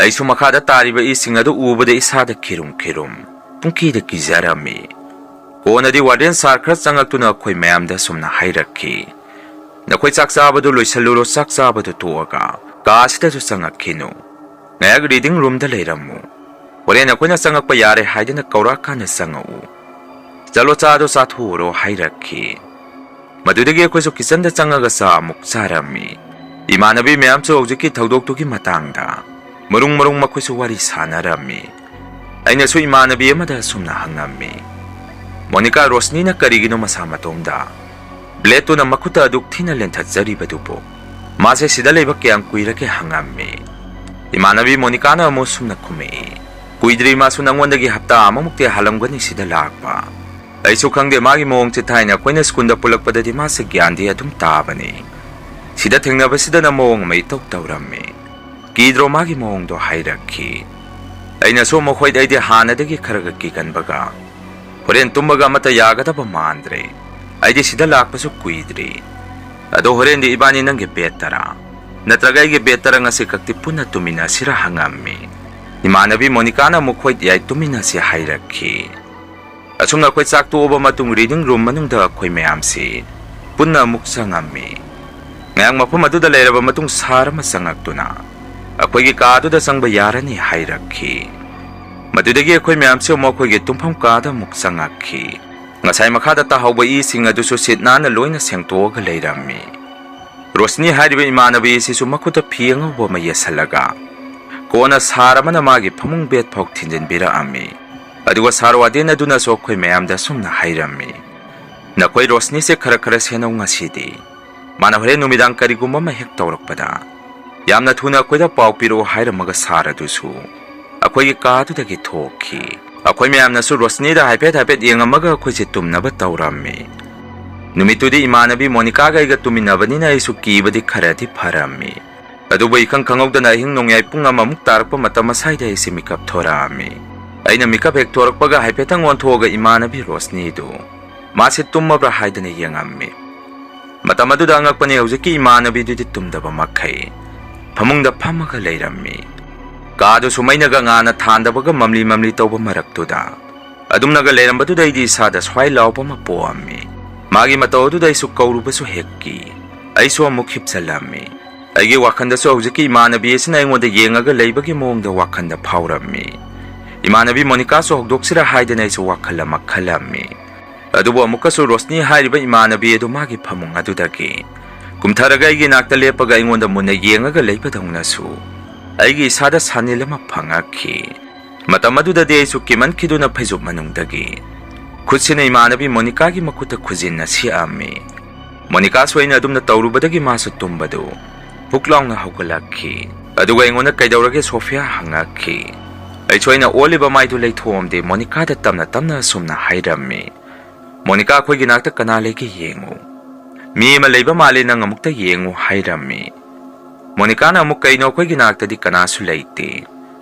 ꯑꯩꯁꯨ ꯃꯈꯥꯗ ꯇꯥꯔꯤꯕ ꯏꯁꯤꯡ ꯑꯗꯨ ꯎꯕꯗ ꯏꯁꯥꯗ ꯈꯤꯔꯨꯝ ꯈꯤꯔꯨꯝ ꯄꯨꯡꯀꯤꯗ ꯀꯤꯖꯔꯝꯃꯤ꯫ ꯀꯣꯟꯅꯗꯤ ꯋꯥꯔꯗꯦꯟ ꯁꯥꯔ ꯈꯔ ꯆꯪꯉꯛꯇꯨꯅ ꯑꯩꯈꯣꯏ ꯃꯌꯥꯝꯗ ꯑꯁꯨꯝꯅ ꯍꯥꯏꯔꯛꯈꯤ, "ꯅꯈꯣꯏ ꯆꯥꯛ ꯆꯥꯕꯗꯨ ꯂꯣꯏꯁꯜꯂꯨꯔꯣ, ꯆꯥꯛ ꯆꯥꯕꯗꯨ ꯇꯣꯛꯑꯒ ꯀꯥ ꯑꯁꯤꯗꯁꯨ ꯆꯪꯉꯛꯈꯤꯅꯨ꯫ ꯉꯥꯏꯍꯥꯛ ꯔꯤꯗꯤꯡ ꯔꯨꯝꯗ ꯂꯩꯔꯝꯃꯨ꯫ ꯍꯣꯔꯦꯟ ꯑꯩꯈꯣꯏꯅ ꯆꯪꯉꯛꯄ ꯌꯥꯔꯦ ꯍꯥꯏꯗꯅ ꯀꯧꯔꯛꯑꯀꯥꯟꯗ ꯆꯪꯉꯛꯎ꯫ ꯆꯠꯂꯣ, ꯆꯥꯗꯣ ꯆꯥꯊꯣꯛꯎꯔꯣ" ꯍꯥꯏꯔꯛꯈꯤ꯫ ꯃꯗꯨꯗꯒꯤ ꯑꯩꯈꯣꯏꯁꯨ ꯀꯤꯆꯟꯗ ꯆꯪꯉꯒ ꯆꯥ ꯑꯃꯨꯛ ꯆꯥꯔꯝꯃꯤ꯫ ꯏꯃꯥꯟꯅꯕꯤ ꯃꯌꯥꯝꯁꯨ ꯍꯧꯖꯤꯛꯀꯤ ꯊꯧꯗꯣꯛꯇꯨꯒꯤ ꯃꯇꯥꯡꯗ ꯃꯔꯨꯡ ꯃꯔꯨꯡ ꯃꯈꯣꯏꯁꯨ ꯋꯥꯔꯤ ꯁꯥꯟꯅꯔꯝꯃꯤ꯫ ꯑꯩꯅꯁꯨ ꯏꯃꯥꯟꯅꯕꯤ ꯑꯃꯗ ꯑꯁꯨꯝꯅ ꯍꯪꯉꯝꯃꯤ, "ꯃꯣꯅꯤꯀꯥ, ꯔꯣꯁꯅꯤꯅ ꯀꯔꯤꯒꯤꯅꯣ ꯃꯁꯥ ꯃꯇꯣꯝꯗ ꯕ꯭ꯂꯦꯗꯇꯨꯅ ꯃꯈꯨꯠꯇ ꯑꯗꯨꯛ ꯊꯤꯅ ꯂꯦꯟꯊꯠꯆꯔꯤꯕꯗꯨꯕꯨ? ꯃꯥꯁꯦ ꯁꯤꯗ ꯂꯩꯕ ꯀꯌꯥꯝ ꯀꯨꯏꯔꯒꯦ?" ꯍꯪꯉꯝꯃꯤ꯫ ꯏꯃꯥꯟꯅꯕꯤ ꯃꯣꯅꯤꯀꯥꯅ ꯑꯃꯨꯛ ꯁꯨꯝꯅ ꯈꯨꯝꯃꯛꯏ, "ꯀꯨꯏꯗ꯭ꯔꯤ, ꯃꯥꯁꯨ ꯅꯪꯉꯣꯟꯗꯒꯤ ꯍꯞꯇꯥ ꯑꯃꯃꯨꯛꯇꯤ ꯍꯥꯜꯂꯝꯒꯅꯤ ꯁꯤꯗ ꯂꯥꯛꯄ꯫ ꯑꯩꯁꯨ ꯈꯪꯗꯦ, ꯃꯥꯒꯤ ꯃꯑꯣꯡꯁꯦ ꯊꯥꯏꯅ ꯑꯩꯈꯣꯏꯅ ꯁ꯭ꯀꯨꯜꯗ ꯄꯨꯜꯂꯛꯄꯗꯗꯤ ꯃꯥꯁꯦ ꯒ꯭ꯌꯥꯟꯗꯤ ꯑꯗꯨꯝ ꯇꯥꯕꯅꯤ꯫ ꯁꯤꯗ ꯊꯦꯡꯅꯕꯁꯤꯗꯅ ꯃꯑꯣꯡ ꯑꯃ ꯏꯇꯧ ꯇꯧꯔꯝꯃꯤ꯫ ꯀꯤꯗ꯭ꯔꯣ ꯃꯥꯒꯤ ꯃꯑꯣꯡꯗꯣ?" ꯍꯥꯏꯔꯛꯈꯤ꯫ ꯑꯩꯅꯁꯨ ꯑꯃꯨꯛ, "ꯍꯣꯏ, ꯑꯩꯗꯤ ꯍꯥꯟꯅꯗꯒꯤ ꯈꯔꯒ ꯀꯤꯒꯟꯕꯒ ꯍꯣꯔꯦꯟ ꯇꯨꯝꯕꯒ ꯑꯃꯠꯇ ꯌꯥꯒꯗꯕ ꯃꯥꯟꯗ꯭ꯔꯦ꯫ ꯑꯩꯗꯤ ꯁꯤꯗ ꯂꯥꯛꯄꯁꯨ ꯀꯨꯏꯗ꯭ꯔꯤ꯫ ꯑꯗꯣ ꯍꯣꯔꯦꯟꯗꯤ ꯏꯕꯥꯅꯤ ꯅꯪꯒꯤ ꯕꯦꯗꯇꯔꯥ ꯅꯠꯇ꯭ꯔꯒ ꯑꯩꯒꯤ ꯕꯦꯗꯇꯔꯥ ꯉꯁꯤ ꯈꯛꯇꯤ ꯄꯨꯟꯅ ꯇꯨꯝꯃꯤꯟꯅꯁꯤꯔꯥ?" ꯍꯪꯉꯝꯃꯤ꯫ ꯏꯃꯥꯟꯅꯕꯤ ꯃꯣꯅꯤꯀꯥꯅ ꯑꯃꯨꯛ, "ꯍꯣꯏ ꯌꯥꯏ, ꯇꯨꯝꯃꯤꯟꯅꯁꯤ" ꯍꯥꯏꯔꯛꯈꯤ꯫ ꯑꯁꯨꯝꯅ ꯑꯩꯈꯣꯏ ꯆꯥꯛ ꯇꯣꯛꯑꯕ ꯃꯇꯨꯡ reading room ꯃꯅꯨꯡꯗ ꯑꯩꯈꯣꯏ ꯃꯌꯥꯝꯁꯤ ꯄꯨꯟꯅ ꯑꯃꯨꯛ ꯆꯪꯉꯝꯃꯤ꯫ ꯉꯥꯏꯍꯥꯛ ꯃꯐꯝ ꯑꯗꯨꯗ ꯂꯩꯔꯕ ꯃꯇꯨꯡ sir ꯑꯃ ꯆꯪꯉꯛꯇꯨꯅ, "ꯑꯩꯈꯣꯏꯒꯤ ꯀꯥ ꯑꯗꯨꯗ ꯆꯪꯕ ꯌꯥꯔꯅꯤ" ꯍꯥꯏꯔꯛꯈꯤ꯫ ꯃꯗꯨꯗꯒꯤ ꯑꯩꯈꯣꯏ ꯃꯌꯥꯝꯁꯤ ꯑꯃꯨꯛ ꯑꯩꯈꯣꯏꯒꯤ ꯇꯨꯝꯐꯝ ꯀꯥꯗ ꯑꯃꯨꯛ ꯆꯪꯉꯛꯈꯤ꯫ ꯉꯁꯥꯏ ꯃꯈꯥꯗ ꯇꯥꯍꯧꯕ ꯏꯁꯤꯡ ꯑꯗꯨꯁꯨ ꯁꯤꯠ ꯅꯥꯟꯅ ꯂꯣꯏꯅ ꯁꯦꯡꯗꯣꯛꯑꯒ ꯂꯩꯔꯝꯃꯤ꯫ ꯔꯣꯁꯅꯤ ꯍꯥꯏꯔꯤꯕ ꯏꯃꯥꯟꯅꯕꯤ ꯑꯁꯤꯁꯨ ꯃꯈꯨꯠꯇ ꯐꯤ ꯑꯉꯧꯕ ꯑꯃ ꯌꯦꯠꯁꯜꯂꯒ, ꯀꯣꯟꯅ sir ꯑꯃꯅ ꯃꯥꯒꯤ ꯐꯃꯨꯡ bed ꯐꯥꯎ ꯊꯤꯟꯖꯤꯟꯕꯤꯔꯛꯑꯝꯃꯤ꯫ ꯑꯗꯨꯒ sir ꯋꯥꯔꯗꯦꯟ ꯑꯗꯨꯅꯁꯨ ꯑꯩꯈꯣꯏ ꯃꯌꯥꯝꯗ ꯑꯁꯨꯝꯅ ꯍꯥꯏꯔꯝꯃꯤ, "ꯅꯈꯣꯏ ꯔꯣꯁꯅꯤꯁꯦ ꯈꯔ ꯈꯔ ꯁꯦꯟꯅꯧ ꯉꯁꯤꯗꯤ꯫ ꯃꯥꯅ ꯍꯣꯔꯦꯟ ꯅꯨꯃꯤꯗꯥꯡ ꯀꯔꯤꯒꯨꯝꯕ ꯑꯃ ꯍꯦꯛ ꯇꯧꯔꯛꯄꯗ, ꯌꯥꯝꯅ ꯊꯨꯅ ꯑꯩꯈꯣꯏꯗ ꯄꯥꯎ ꯄꯤꯔꯛꯑꯣ" ꯍꯥꯏꯔꯝꯃꯒ sir ꯑꯗꯨꯁꯨ ꯑꯩꯈꯣꯏꯒꯤ ꯀꯥ ꯑꯗꯨꯗꯒꯤ ꯊꯣꯛꯈꯤ꯫ ꯑꯩꯈꯣꯏ ꯃꯌꯥꯝꯅꯁꯨ ꯔꯣꯁꯅꯤꯗ ꯍꯥꯏꯐꯦꯠ ꯍꯥꯏꯐꯦꯠ ꯌꯦꯡꯉꯝꯃꯒ ꯑꯩꯈꯣꯏꯁꯦ ꯇꯨꯝꯅꯕ ꯇꯧꯔꯝꯃꯤ꯫ ꯅꯨꯃꯤꯠꯇꯨꯗꯤ ꯏꯃꯥꯟꯅꯕꯤ ꯃꯣꯅꯤꯀꯥꯒ ꯑꯩꯒ ꯇꯨꯝꯃꯤꯟꯅꯕꯅꯤꯅ ꯑꯩꯁꯨ ꯀꯤꯕꯗꯤ ꯈꯔꯗꯤ ꯐꯔꯝꯃꯤ꯫ ꯑꯗꯨꯕꯨ ꯏꯈꯪ ꯈꯪꯍꯧꯗꯅ ꯑꯍꯤꯡ ꯅꯣꯡꯌꯥꯏ ꯄꯨꯡ ꯑꯃꯃꯨꯛ ꯇꯥꯔꯛꯄ ꯃꯇꯝ ꯑꯁꯥꯏꯗ ꯑꯩꯁꯦ ꯃꯤꯀꯞ ꯊꯣꯔꯛꯑꯝꯃꯤ꯫ ꯑꯩꯅ ꯃꯤꯀꯞ ꯍꯦꯛ ꯊꯣꯔꯛꯄꯒ ꯍꯥꯏꯐꯦꯠꯇꯪ ꯑꯣꯟꯊꯣꯛꯑꯒ ꯏꯃꯥꯟꯅꯕꯤ ꯔꯣꯁꯅꯤꯗꯨ ꯃꯥꯁꯦ ꯇꯨꯝꯃꯕ꯭ꯔꯥ ꯍꯥꯏꯗꯅ ꯌꯦꯡꯉꯝꯃꯤ꯫ ꯃꯇꯝ ꯑꯗꯨꯗ ꯑꯉꯛꯄꯅꯤ, ꯍꯧꯖꯤꯛꯀꯤ ꯏꯃꯥꯟꯅꯕꯤꯗꯨꯗꯤ ꯇꯨꯝꯗꯕ ꯃꯈꯩ ꯐꯃꯨꯡꯗ ꯐꯝꯃꯒ ꯂꯩꯔꯝꯃꯤ꯫ ꯀꯥꯗꯨꯁꯨ ꯃꯩꯅꯒ ꯉꯥꯅ ꯊꯥꯟꯗꯕꯒ ꯃꯝꯂꯤ ꯃꯝꯂꯤ ꯇꯧꯕ ꯃꯔꯛꯇꯨꯗ ꯑꯗꯨꯝꯅꯒ ꯂꯩꯔꯝꯕꯗꯨꯗ ꯑꯩꯗꯤ ꯏꯁꯥꯗ ꯁ꯭ꯋꯥꯏ ꯂꯥꯎꯕ ꯑꯃ ꯄꯣꯛꯑꯝꯃꯤ꯫ ꯃꯥꯒꯤ ꯃꯇꯧ ꯑꯗꯨꯗ ꯑꯩꯁꯨ ꯀꯧꯔꯨꯕꯁꯨ ꯍꯦꯛ ꯀꯤ꯫ ꯑꯩꯁꯨ ꯑꯃꯨꯛ ꯍꯤꯞꯆꯜꯂꯝꯃꯤ꯫ ꯑꯩꯒꯤ ꯋꯥꯈꯜꯗꯁꯨ ꯍꯧꯖꯤꯛꯀꯤ ꯏꯃꯥꯟꯅꯕꯤ ꯑꯁꯤꯅ ꯑꯩꯉꯣꯟꯗ ꯌꯦꯡꯉꯒ ꯂꯩꯕꯒꯤ ꯃꯑꯣꯡꯗ ꯋꯥꯈꯜꯗ ꯐꯥꯎꯔꯝꯃꯤ꯫ ꯏꯃꯥꯟꯅꯕꯤ ꯃꯣꯅꯤꯀꯥꯁꯨ ꯍꯧꯗꯣꯛꯁꯤꯔꯥ ꯍꯥꯏꯗꯅ ꯑꯩꯁꯨ ꯋꯥꯈꯜ ꯑꯃ ꯈꯜꯂꯝꯃꯤ꯫ ꯑꯗꯨꯕꯨ ꯑꯃꯨꯛꯀꯁꯨ ꯔꯣꯁꯅꯤ ꯍꯥꯏꯔꯤꯕ ꯏꯃꯥꯟꯅꯕꯤ ꯑꯗꯨ ꯃꯥꯒꯤ ꯐꯃꯨꯡ ꯑꯗꯨꯗꯒꯤ ꯀꯨꯝꯊꯔꯒ ꯑꯩꯒꯤ ꯅꯥꯛꯇ ꯂꯦꯞꯄꯒ ꯑꯩꯉꯣꯟꯗ ꯃꯨꯟꯅ ꯌꯦꯡꯉꯒ ꯂꯩꯕꯗꯧꯅꯁꯨ ꯑꯩꯒꯤ ꯏꯁꯥꯗ ꯁꯥꯅꯤꯜ ꯑꯃ ꯐꯪꯉꯛꯈꯤ꯫ ꯃꯇꯝ ꯑꯗꯨꯗꯗꯤ ꯑꯩꯁꯨ ꯀꯤꯃꯟꯈꯤꯗꯨꯅ ꯐꯩꯖꯨꯞ ꯃꯅꯨꯡꯗꯒꯤ ꯈꯨꯠꯁꯤꯅ ꯏꯃꯥꯟꯅꯕꯤ ꯃꯣꯅꯤꯀꯥꯒꯤ ꯃꯈꯨꯠꯇ ꯈꯨꯖꯤꯟꯅ ꯁꯤꯛꯑꯝꯃꯤ꯫ ꯃꯣꯅꯤꯀꯥꯁꯨ ꯑꯩꯅ ꯑꯗꯨꯝꯅ ꯇꯧꯔꯨꯕꯗꯒꯤ ꯃꯥꯁꯨ ꯇꯨꯝꯕꯗꯨ ꯍꯨꯛ ꯂꯥꯎꯅ ꯍꯧꯒꯠꯂꯛꯈꯤ꯫ ꯑꯗꯨꯒ ꯑꯩꯉꯣꯟꯗ "ꯀꯩꯗꯧꯔꯒꯦ ꯁꯣꯐꯤꯌꯥ?" ꯍꯪꯉꯛꯈꯤ꯫ ꯑꯩꯁꯨ ꯑꯩꯅ ꯑꯣꯜꯂꯤꯕ ꯃꯥꯏꯗꯨ ꯂꯩꯊꯣꯛꯑꯝꯗꯦ, ꯃꯣꯅꯤꯀꯥꯗ ꯇꯞꯅ ꯇꯞꯅ ꯑꯁꯨꯝꯅ ꯍꯥꯏꯔꯝꯃꯤ, "ꯃꯣꯅꯤꯀꯥ, ꯑꯩꯈꯣꯏꯒꯤ ꯅꯥꯛꯇ ꯀꯅꯥ ꯂꯩꯒꯦ ꯌꯦꯡꯉꯨ꯫ ꯃꯤ ꯑꯃ ꯂꯩꯕ ꯃꯥꯜꯂꯦ, ꯅꯪ ꯑꯃꯨꯛꯇ ꯌꯦꯡꯉꯨ" ꯍꯥꯏꯔꯝꯃꯤ꯫ ꯃꯣꯅꯤꯀꯥꯅ ꯑꯃꯨꯛ, "ꯀꯩꯅꯣ, ꯑꯩꯈꯣꯏꯒꯤ ꯅꯥꯛꯇꯗꯤ ꯀꯅꯥꯁꯨ ꯂꯩꯇꯦ꯫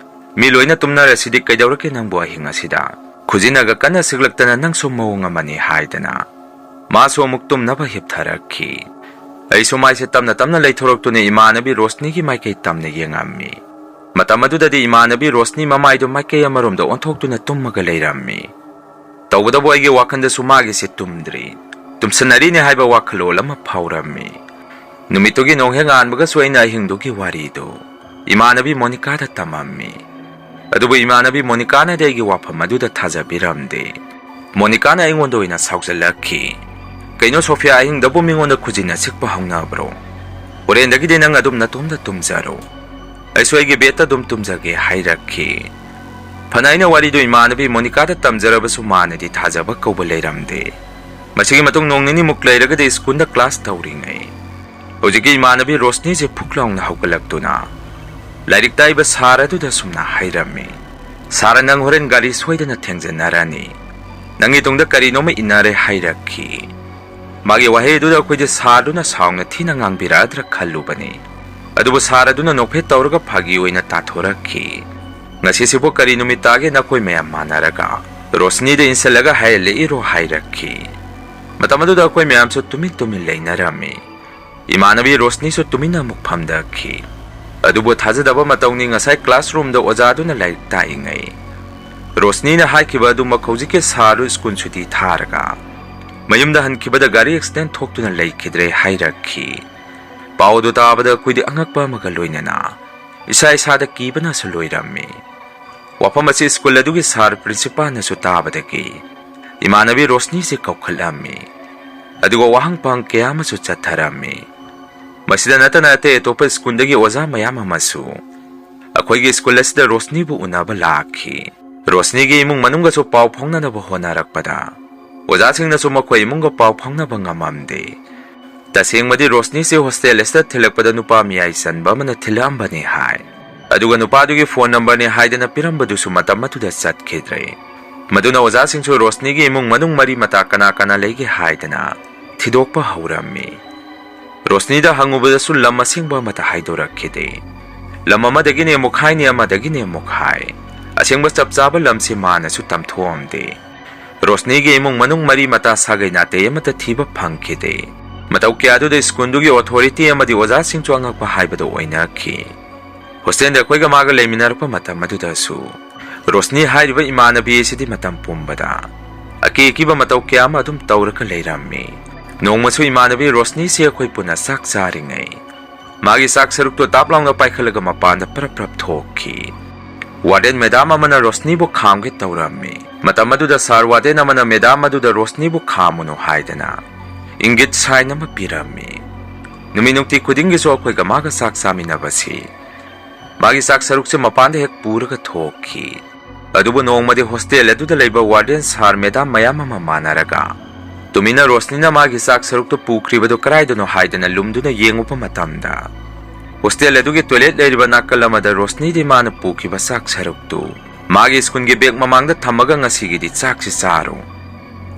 ꯃꯤ ꯂꯣꯏꯅ ꯇꯨꯝꯅꯔꯁꯤꯗꯤ, ꯀꯩꯗꯧꯔꯒꯦ ꯅꯪꯕꯨ ꯑꯍꯤꯡ ꯑꯁꯤꯗ?" ꯈꯨꯖꯤꯟꯅꯒ ꯀꯟꯅ ꯁꯤꯛꯂꯛꯇꯅ, "ꯅꯪꯁꯨ ꯃꯑꯣꯡ ꯑꯃꯅꯤ" ꯍꯥꯏꯗꯅ ꯃꯥꯁꯨ ꯑꯃꯨꯛ ꯇꯨꯝꯅꯕ ꯍꯤꯞꯊꯔꯛꯈꯤ꯫ ꯑꯩꯁꯨ ꯃꯥꯏꯁꯦ ꯇꯞꯅ ꯇꯞꯅ ꯂꯩꯊꯣꯔꯛꯇꯨꯅ ꯏꯃꯥꯟꯅꯕꯤ ꯔꯣꯁꯅꯤꯒꯤ ꯃꯥꯏꯀꯩ ꯇꯝꯅ ꯌꯦꯡꯉꯝꯃꯤ꯫ ꯃꯇꯝ ꯑꯗꯨꯗꯗꯤ ꯏꯃꯥꯟꯅꯕꯤ ꯔꯣꯁꯅꯤ ꯃꯃꯥꯏꯗꯨ ꯃꯥꯏꯀꯩ ꯑꯃꯔꯣꯝꯗ ꯑꯣꯟꯊꯣꯛꯇꯨꯅ ꯇꯨꯝꯃꯒ ꯂꯩꯔꯝꯃꯤ꯫ ꯇꯧꯕꯇꯕꯨ ꯑꯩꯒꯤ ꯋꯥꯈꯜꯗꯁꯨ ꯃꯥꯒꯤꯁꯦ ꯇꯨꯝꯗ꯭ꯔꯤ, ꯇꯨꯝꯁꯟꯅꯔꯤꯅꯦ ꯍꯥꯏꯕ ꯋꯥꯈꯜꯂꯣꯟ ꯑꯃ ꯐꯥꯎꯔꯝꯃꯤ꯫ ꯅꯨꯃꯤꯠꯇꯨꯒꯤ ꯅꯣꯡꯍꯦꯛ ꯉꯥꯟꯕꯒꯁꯨ ꯑꯩꯅ ꯑꯍꯤꯡꯗꯨꯒꯤ ꯋꯥꯔꯤꯗꯨ ꯏꯃꯥꯟꯅꯕꯤ ꯃꯣꯅꯤꯀꯥꯗ ꯇꯝꯃꯝꯃꯤ꯫ ꯑꯗꯨꯕꯨ ꯏꯃꯥꯟꯅꯕꯤ ꯃꯣꯅꯤꯀꯥꯅꯗꯤ ꯑꯩꯒꯤ ꯋꯥꯐꯝ ꯑꯗꯨꯗ ꯊꯥꯖꯕꯤꯔꯝꯗꯦ꯫ ꯃꯣꯅꯤꯀꯥꯅ ꯑꯩꯉꯣꯟꯗ ꯑꯣꯏꯅ ꯁꯥꯎꯖꯜꯂꯛꯈꯤ꯫ "ꯀꯩꯅꯣ ꯁꯣꯐꯤꯌꯥ, ꯑꯍꯤꯡꯗꯕꯨ ꯃꯤꯉꯣꯟꯗ ꯈꯨꯖꯤꯟꯅ ꯁꯤꯛꯄ ꯍꯧꯅꯕ꯭ꯔꯣ? ꯍꯣꯔꯦꯟꯗꯒꯤꯗꯤ ꯅꯪ ꯑꯗꯨꯝ ꯅꯇꯣꯝꯗ ꯇꯨꯝꯖꯔꯣ꯫ ꯑꯩꯁꯨ ꯑꯩꯒꯤ ꯕꯦꯗꯇ ꯑꯗꯨꯝ ꯇꯨꯝꯖꯒꯦ," ꯍꯥꯏꯔꯛꯈꯤ꯫ ꯐꯅ ꯑꯩꯅ ꯋꯥꯔꯤꯗꯨ ꯏꯃꯥꯟꯅꯕꯤ ꯃꯣꯅꯤꯀꯥꯗ ꯇꯝꯖꯔꯕꯁꯨ ꯃꯥꯅꯗꯤ ꯊꯥꯖꯕ ꯀꯧꯕ ꯂꯩꯔꯝꯗꯦ꯫ ꯃꯁꯤꯒꯤ ꯃꯇꯨꯡ ꯅꯣꯡ ꯅꯤꯅꯤꯃꯨꯛ ꯂꯩꯔꯒꯗꯤ ꯁ꯭ꯀꯨꯜꯗ ꯀ꯭ꯂꯥꯁ ꯇꯧꯔꯤꯉꯩ, ꯍꯧꯖꯤꯛꯀꯤ ꯏꯃꯥꯟꯅꯕꯤ ꯔꯣꯁꯅꯤꯁꯦ ꯐꯨꯛ ꯂꯥꯎꯅ ꯍꯧꯒꯠꯂꯛꯇꯨꯅ ꯂꯥꯏꯔꯤꯛ ꯇꯥꯛꯏꯕ ꯁꯥꯔ ꯑꯗꯨꯗ ꯑꯁꯨꯝꯅ ꯍꯥꯏꯔꯝꯃꯤ, "ꯁꯥꯔ, ꯅꯪ ꯍꯣꯔꯦꯟ ꯒꯥꯔꯤ ꯁꯣꯏꯗꯅ ꯊꯦꯡꯖꯟꯅꯔꯅꯤ꯫ ꯅꯪꯒꯤ ꯇꯨꯡꯗ ꯀꯔꯤꯅꯣꯃ ꯏꯟꯅꯔꯦ," ꯍꯥꯏꯔꯛꯈꯤ꯫ ꯃꯥꯒꯤ ꯋꯥꯍꯩ ꯑꯗꯨꯗ ꯑꯩꯈꯣꯏꯗꯤ ꯁꯥꯔꯗꯨꯅ ꯁꯥꯎꯅ ꯊꯤꯅ ꯉꯥꯡꯕꯤꯔꯛꯑꯗ꯭ꯔꯥ ꯈꯜꯂꯨꯕꯅꯤ꯫ ꯑꯗꯨꯕꯨ ꯁꯥꯔ ꯑꯗꯨꯅ ꯅꯣꯛꯐꯦꯠ ꯇꯧꯔꯒ ꯐꯥꯒꯤ ꯑꯣꯏꯅ ꯇꯥꯊꯣꯔꯛꯈꯤ꯫ "ꯉꯁꯤꯁꯤꯕꯨ ꯀꯔꯤ ꯅꯨꯃꯤꯠ ꯇꯥꯒꯦ ꯅꯈꯣꯏ ꯃꯌꯥꯝ ꯃꯥꯟꯅꯔꯒ ꯔꯣꯁꯅꯤꯗ ꯏꯟꯁꯤꯜꯂꯒ ꯍꯥꯏꯍꯜꯂꯛꯏꯔꯣ?" ꯍꯥꯏꯔꯛꯈꯤ꯫ ꯃꯇꯝ ꯑꯗꯨꯗ ꯑꯩꯈꯣꯏ ꯃꯌꯥꯝꯁꯨ ꯇꯨꯃꯤꯟ ꯇꯨꯃꯤꯟ ꯂꯩꯅꯔꯝꯃꯤ꯫ ꯏꯃꯥꯟꯅꯕꯤ ꯔꯣꯁꯅꯤꯁꯨ ꯇꯨꯃꯤꯟꯅ ꯑꯃꯨꯛ ꯐꯝꯊꯈꯤ꯫ ꯑꯗꯨꯕꯨ ꯊꯥꯖꯗꯕ ꯃꯇꯧꯅꯤ, ꯉꯁꯥꯏ ꯀ꯭ꯂꯥꯁꯔꯨꯝꯗ ꯑꯣꯖꯥꯗꯨꯅ ꯂꯥꯏꯔꯤꯛ ꯇꯥꯛꯏꯉꯩ ꯔꯣꯁꯅꯤꯅ ꯍꯥꯏꯈꯤꯕ ꯑꯗꯨꯃꯛ ꯍꯧꯖꯤꯛꯀꯤ ꯁꯥꯔꯗꯨ ꯁ꯭ꯀꯨꯜ ꯁꯨꯇꯤ ꯊꯥꯔꯒ ꯃꯌꯨꯝꯗ ꯍꯟꯈꯤꯕꯗ ꯒꯥꯔꯤ ꯑꯦꯛꯁꯤꯗꯦꯟ ꯊꯣꯛꯇꯨꯅ ꯂꯩꯈꯤꯗ꯭ꯔꯦ ꯍꯥꯏꯔꯛꯈꯤ꯫ ꯄꯥꯎ ꯑꯗꯨ ꯇꯥꯕꯗ ꯑꯩꯈꯣꯏꯗꯤ ꯑꯉꯛꯄ ꯑꯃꯒ ꯂꯣꯏꯅꯅ ꯏꯁꯥ ꯏꯁꯥꯗ ꯀꯤꯕꯅꯁꯨ ꯂꯣꯏꯔꯝꯃꯤ꯫ ꯋꯥꯐꯝ ꯑꯁꯤ ꯁ꯭ꯀꯨꯜ ꯑꯗꯨꯒꯤ ꯁꯥꯔ ꯄ꯭ꯔꯤꯟꯁꯤꯄꯥꯜꯅꯁꯨ ꯇꯥꯕꯗꯒꯤ ꯏꯃꯥꯟꯅꯕꯤ ꯔꯣꯁꯅꯤꯁꯦ ꯀꯧꯈꯠꯂꯝꯃꯤ꯫ ꯑꯗꯨꯒ ꯋꯥꯍꯪ ꯄꯥꯎꯍꯪ ꯀꯌꯥ ꯑꯃꯁꯨ ꯆꯠꯊꯔꯝꯃꯤ꯫ ꯃꯁꯤꯗ ꯅꯠꯇꯅ ꯑꯇꯩ ꯑꯇꯣꯞꯄ ꯁ꯭ꯀꯨꯜꯗꯒꯤ ꯑꯣꯖꯥ ꯃꯌꯥꯝ ꯑꯃꯁꯨ ꯑꯩꯈꯣꯏꯒꯤ ꯁ꯭ꯀꯨꯜ ꯑꯁꯤꯗ ꯔꯣꯁꯅꯤꯕꯨ ꯎꯅꯕ ꯂꯥꯛꯈꯤ꯫ ꯔꯣꯁꯅꯤꯒꯤ ꯏꯃꯨꯡ ꯃꯅꯨꯡꯒꯁꯨ ꯄꯥꯎ ꯐꯥꯎꯅꯅꯕ ꯍꯣꯠꯅꯔꯛꯄꯗ ꯑꯣꯖꯥꯁꯤꯡꯅꯁꯨ ꯃꯈꯣꯏ ꯏꯃꯨꯡꯒ ꯄꯥꯎ ꯐꯥꯎꯅꯕ ꯉꯝꯃꯝꯗꯦ꯫ ꯇꯁꯦꯡꯕꯗꯤ ꯔꯣꯁꯅꯤꯁꯤ ꯍꯣꯁꯇꯦꯜ ꯑꯁꯤꯗ ꯊꯤꯜꯂꯛꯄꯗ ꯅꯨꯄꯥ ꯃꯤꯌꯥꯏ ꯆꯟꯕ ꯑꯃꯅ ꯊꯤꯜꯂꯛꯑꯝꯕꯅꯤ ꯍꯥꯏ꯫ ꯑꯗꯨꯒ ꯅꯨꯄꯥꯗꯨꯒꯤ ꯐꯣꯟ ꯅꯝꯕꯔꯅꯤ ꯍꯥꯏꯗꯅ ꯄꯤꯔꯝꯕꯗꯨꯁꯨ ꯃꯇꯝ ꯑꯗꯨꯗ ꯆꯠꯈꯤꯗ꯭ꯔꯦ꯫ ꯃꯗꯨꯅ ꯑꯣꯖꯥꯁꯤꯡꯁꯨ ꯔꯣꯁꯅꯤꯒꯤ ꯏꯃꯨꯡ ꯃꯅꯨꯡ ꯃꯔꯤ ꯃꯇꯥ ꯀꯅꯥ ꯀꯅꯥ ꯂꯩꯒꯦ ꯍꯥꯏꯗꯅ ꯊꯤꯗꯣꯛꯄ ꯍꯧꯔꯝꯃꯤ꯫ ꯔꯣꯁꯅꯤꯗ ꯍꯪꯉꯨꯕꯗꯁꯨ ꯂꯝ ꯑꯁꯦꯡꯕ ꯑꯃꯠꯇ ꯍꯥꯏꯗꯣꯔꯛꯈꯤꯗꯦ꯫ ꯂꯝ ꯑꯃꯗꯒꯤꯅꯦ ꯑꯃꯨꯛ ꯍꯥꯏꯅꯤ, ꯑꯃꯗꯒꯤꯅꯦ ꯑꯃꯨꯛ ꯍꯥꯏ꯫ ꯑꯁꯦꯡꯕ ꯆꯞ ꯆꯥꯕ ꯂꯝꯁꯤ ꯃꯥꯅꯁꯨ ꯇꯝꯊꯣꯛꯑꯝꯗꯦ꯫ ꯔꯣꯁꯅꯤꯒꯤ ꯏꯃꯨꯡ ꯃꯅꯨꯡ ꯃꯔꯤ ꯃꯇꯥ ꯁꯥꯒꯩ ꯅꯥꯇꯩ ꯑꯃꯠꯇ ꯊꯤꯕ ꯐꯪꯈꯤꯗꯦ꯫ ꯃꯇꯧ ꯀꯌꯥꯗꯨꯗ ꯁ꯭ꯀꯨꯜꯗꯨꯒꯤ ꯑꯣꯊꯣꯔꯤꯇꯤ ꯑꯃꯗꯤ ꯑꯣꯖꯥꯁꯤꯡꯁꯨ ꯑꯉꯛꯄ ꯍꯥꯏꯕꯗꯨ ꯑꯣꯏꯅꯈꯤ꯫ ꯍꯣꯁꯇꯦꯜꯗ ꯑꯩꯈꯣꯏꯒ ꯃꯥꯒ ꯂꯩꯃꯤꯟꯅꯔꯛꯄ ꯃꯇꯝ ꯑꯗꯨꯗꯁꯨ ꯔꯣꯁꯅꯤ ꯍꯥꯏꯔꯤꯕ ꯏꯃꯥꯟꯅꯕꯤ ꯑꯁꯤꯗꯤ ꯃꯇꯝ ꯄꯨꯝꯕꯗ ꯑꯀꯤ ꯑꯀꯤꯕ ꯃꯇꯧ ꯀꯌꯥ ꯑꯃ ꯑꯗꯨꯝ ꯇꯧꯔꯒ ꯂꯩꯔꯝꯃꯤ꯫ ꯅꯣꯡꯃꯁꯨ ꯏꯃꯥꯟꯅꯕꯤ ꯔꯣꯁꯅꯤꯁꯤ ꯑꯩꯈꯣꯏ ꯄꯨꯟꯅ ꯆꯥꯛ ꯆꯥꯔꯤꯉꯩ ꯃꯥꯒꯤ ꯆꯥꯛ ꯁꯔꯨꯛꯇꯣ ꯇꯥꯞ ꯂꯥꯎꯅ ꯄꯥꯏꯈꯠꯂꯒ ꯃꯄꯥꯟꯗ ꯄ꯭ꯔꯞ ꯄ꯭ꯔꯞ ꯊꯣꯛꯈꯤ꯫ ꯋꯥꯔꯗꯦꯟ ꯃꯦꯗꯥꯝ ꯑꯃꯅ ꯔꯣꯁꯅꯤꯕꯨ ꯈꯥꯝꯒꯦ ꯇꯧꯔꯝꯃꯤ꯫ ꯃꯇꯝ ꯑꯗꯨꯗ ꯁꯥꯔ ꯋꯥꯔꯗꯦꯟ ꯑꯃꯅ ꯃꯦꯗꯥꯝ ꯑꯗꯨꯗ ꯔꯣꯁꯅꯤꯕꯨ ꯈꯥꯝꯃꯨꯅꯨ ꯍꯥꯏꯗꯅ ꯏꯪꯒꯤꯠ ꯁꯥꯏꯟ ꯑꯃ ꯄꯤꯔꯝꯃꯤ꯫ ꯅꯨꯃꯤꯠ ꯅꯨꯡꯇꯤ ꯈꯨꯗꯤꯡꯒꯤꯁꯨ ꯑꯩꯈꯣꯏꯒ ꯃꯥꯒ ꯆꯥꯛ ꯆꯥꯃꯤꯟꯅꯕꯁꯤ ꯃꯥꯒꯤ ꯆꯥꯛ ꯁꯔꯨꯛꯁꯦ ꯃꯄꯥꯟꯗ ꯍꯦꯛ ꯄꯨꯔꯒ ꯊꯣꯛꯈꯤ꯫ ꯑꯗꯨꯕꯨ ꯅꯣꯡꯃꯗꯤ ꯍꯣꯁꯇꯦꯜ ꯑꯗꯨꯗ ꯂꯩꯕ ꯋꯥꯔꯗꯦꯟ ꯁꯥꯔ ꯃꯦꯗꯥꯝ ꯃꯌꯥꯝ ꯑꯃ ꯃꯥꯟꯅꯔꯒ ꯇꯨꯃꯤꯟꯅ ꯔꯣꯁꯅꯤꯅ ꯃꯥꯒꯤ ꯆꯥꯛ ꯁꯔꯨꯛꯇꯨ ꯄꯨꯈ꯭ꯔꯤꯕꯗꯨ ꯀꯗꯥꯏꯗꯅꯣ ꯍꯥꯏꯗꯅ ꯂꯨꯝꯗꯨꯅ ꯌꯦꯡꯉꯨꯕ ꯃꯇꯝꯗ ꯍꯣꯁꯇꯦꯜ ꯑꯗꯨꯒꯤ ꯇꯣꯏꯂꯦꯠ ꯂꯩꯔꯤꯕ ꯅꯥꯀꯜ ꯑꯃꯗ ꯔꯣꯁꯅꯤꯗꯤ ꯃꯥꯅ ꯄꯨꯈꯤꯕ ꯆꯥꯛ ꯁꯔꯨꯛꯇꯨ ꯃꯥꯒꯤ ꯁ꯭ꯀꯨꯜꯒꯤ ꯕꯦꯒ ꯃꯃꯥꯡꯗ ꯊꯝꯃꯒ ꯉꯁꯤꯒꯤꯗꯤ ꯆꯥꯛꯁꯤ ꯆꯥꯔꯣ,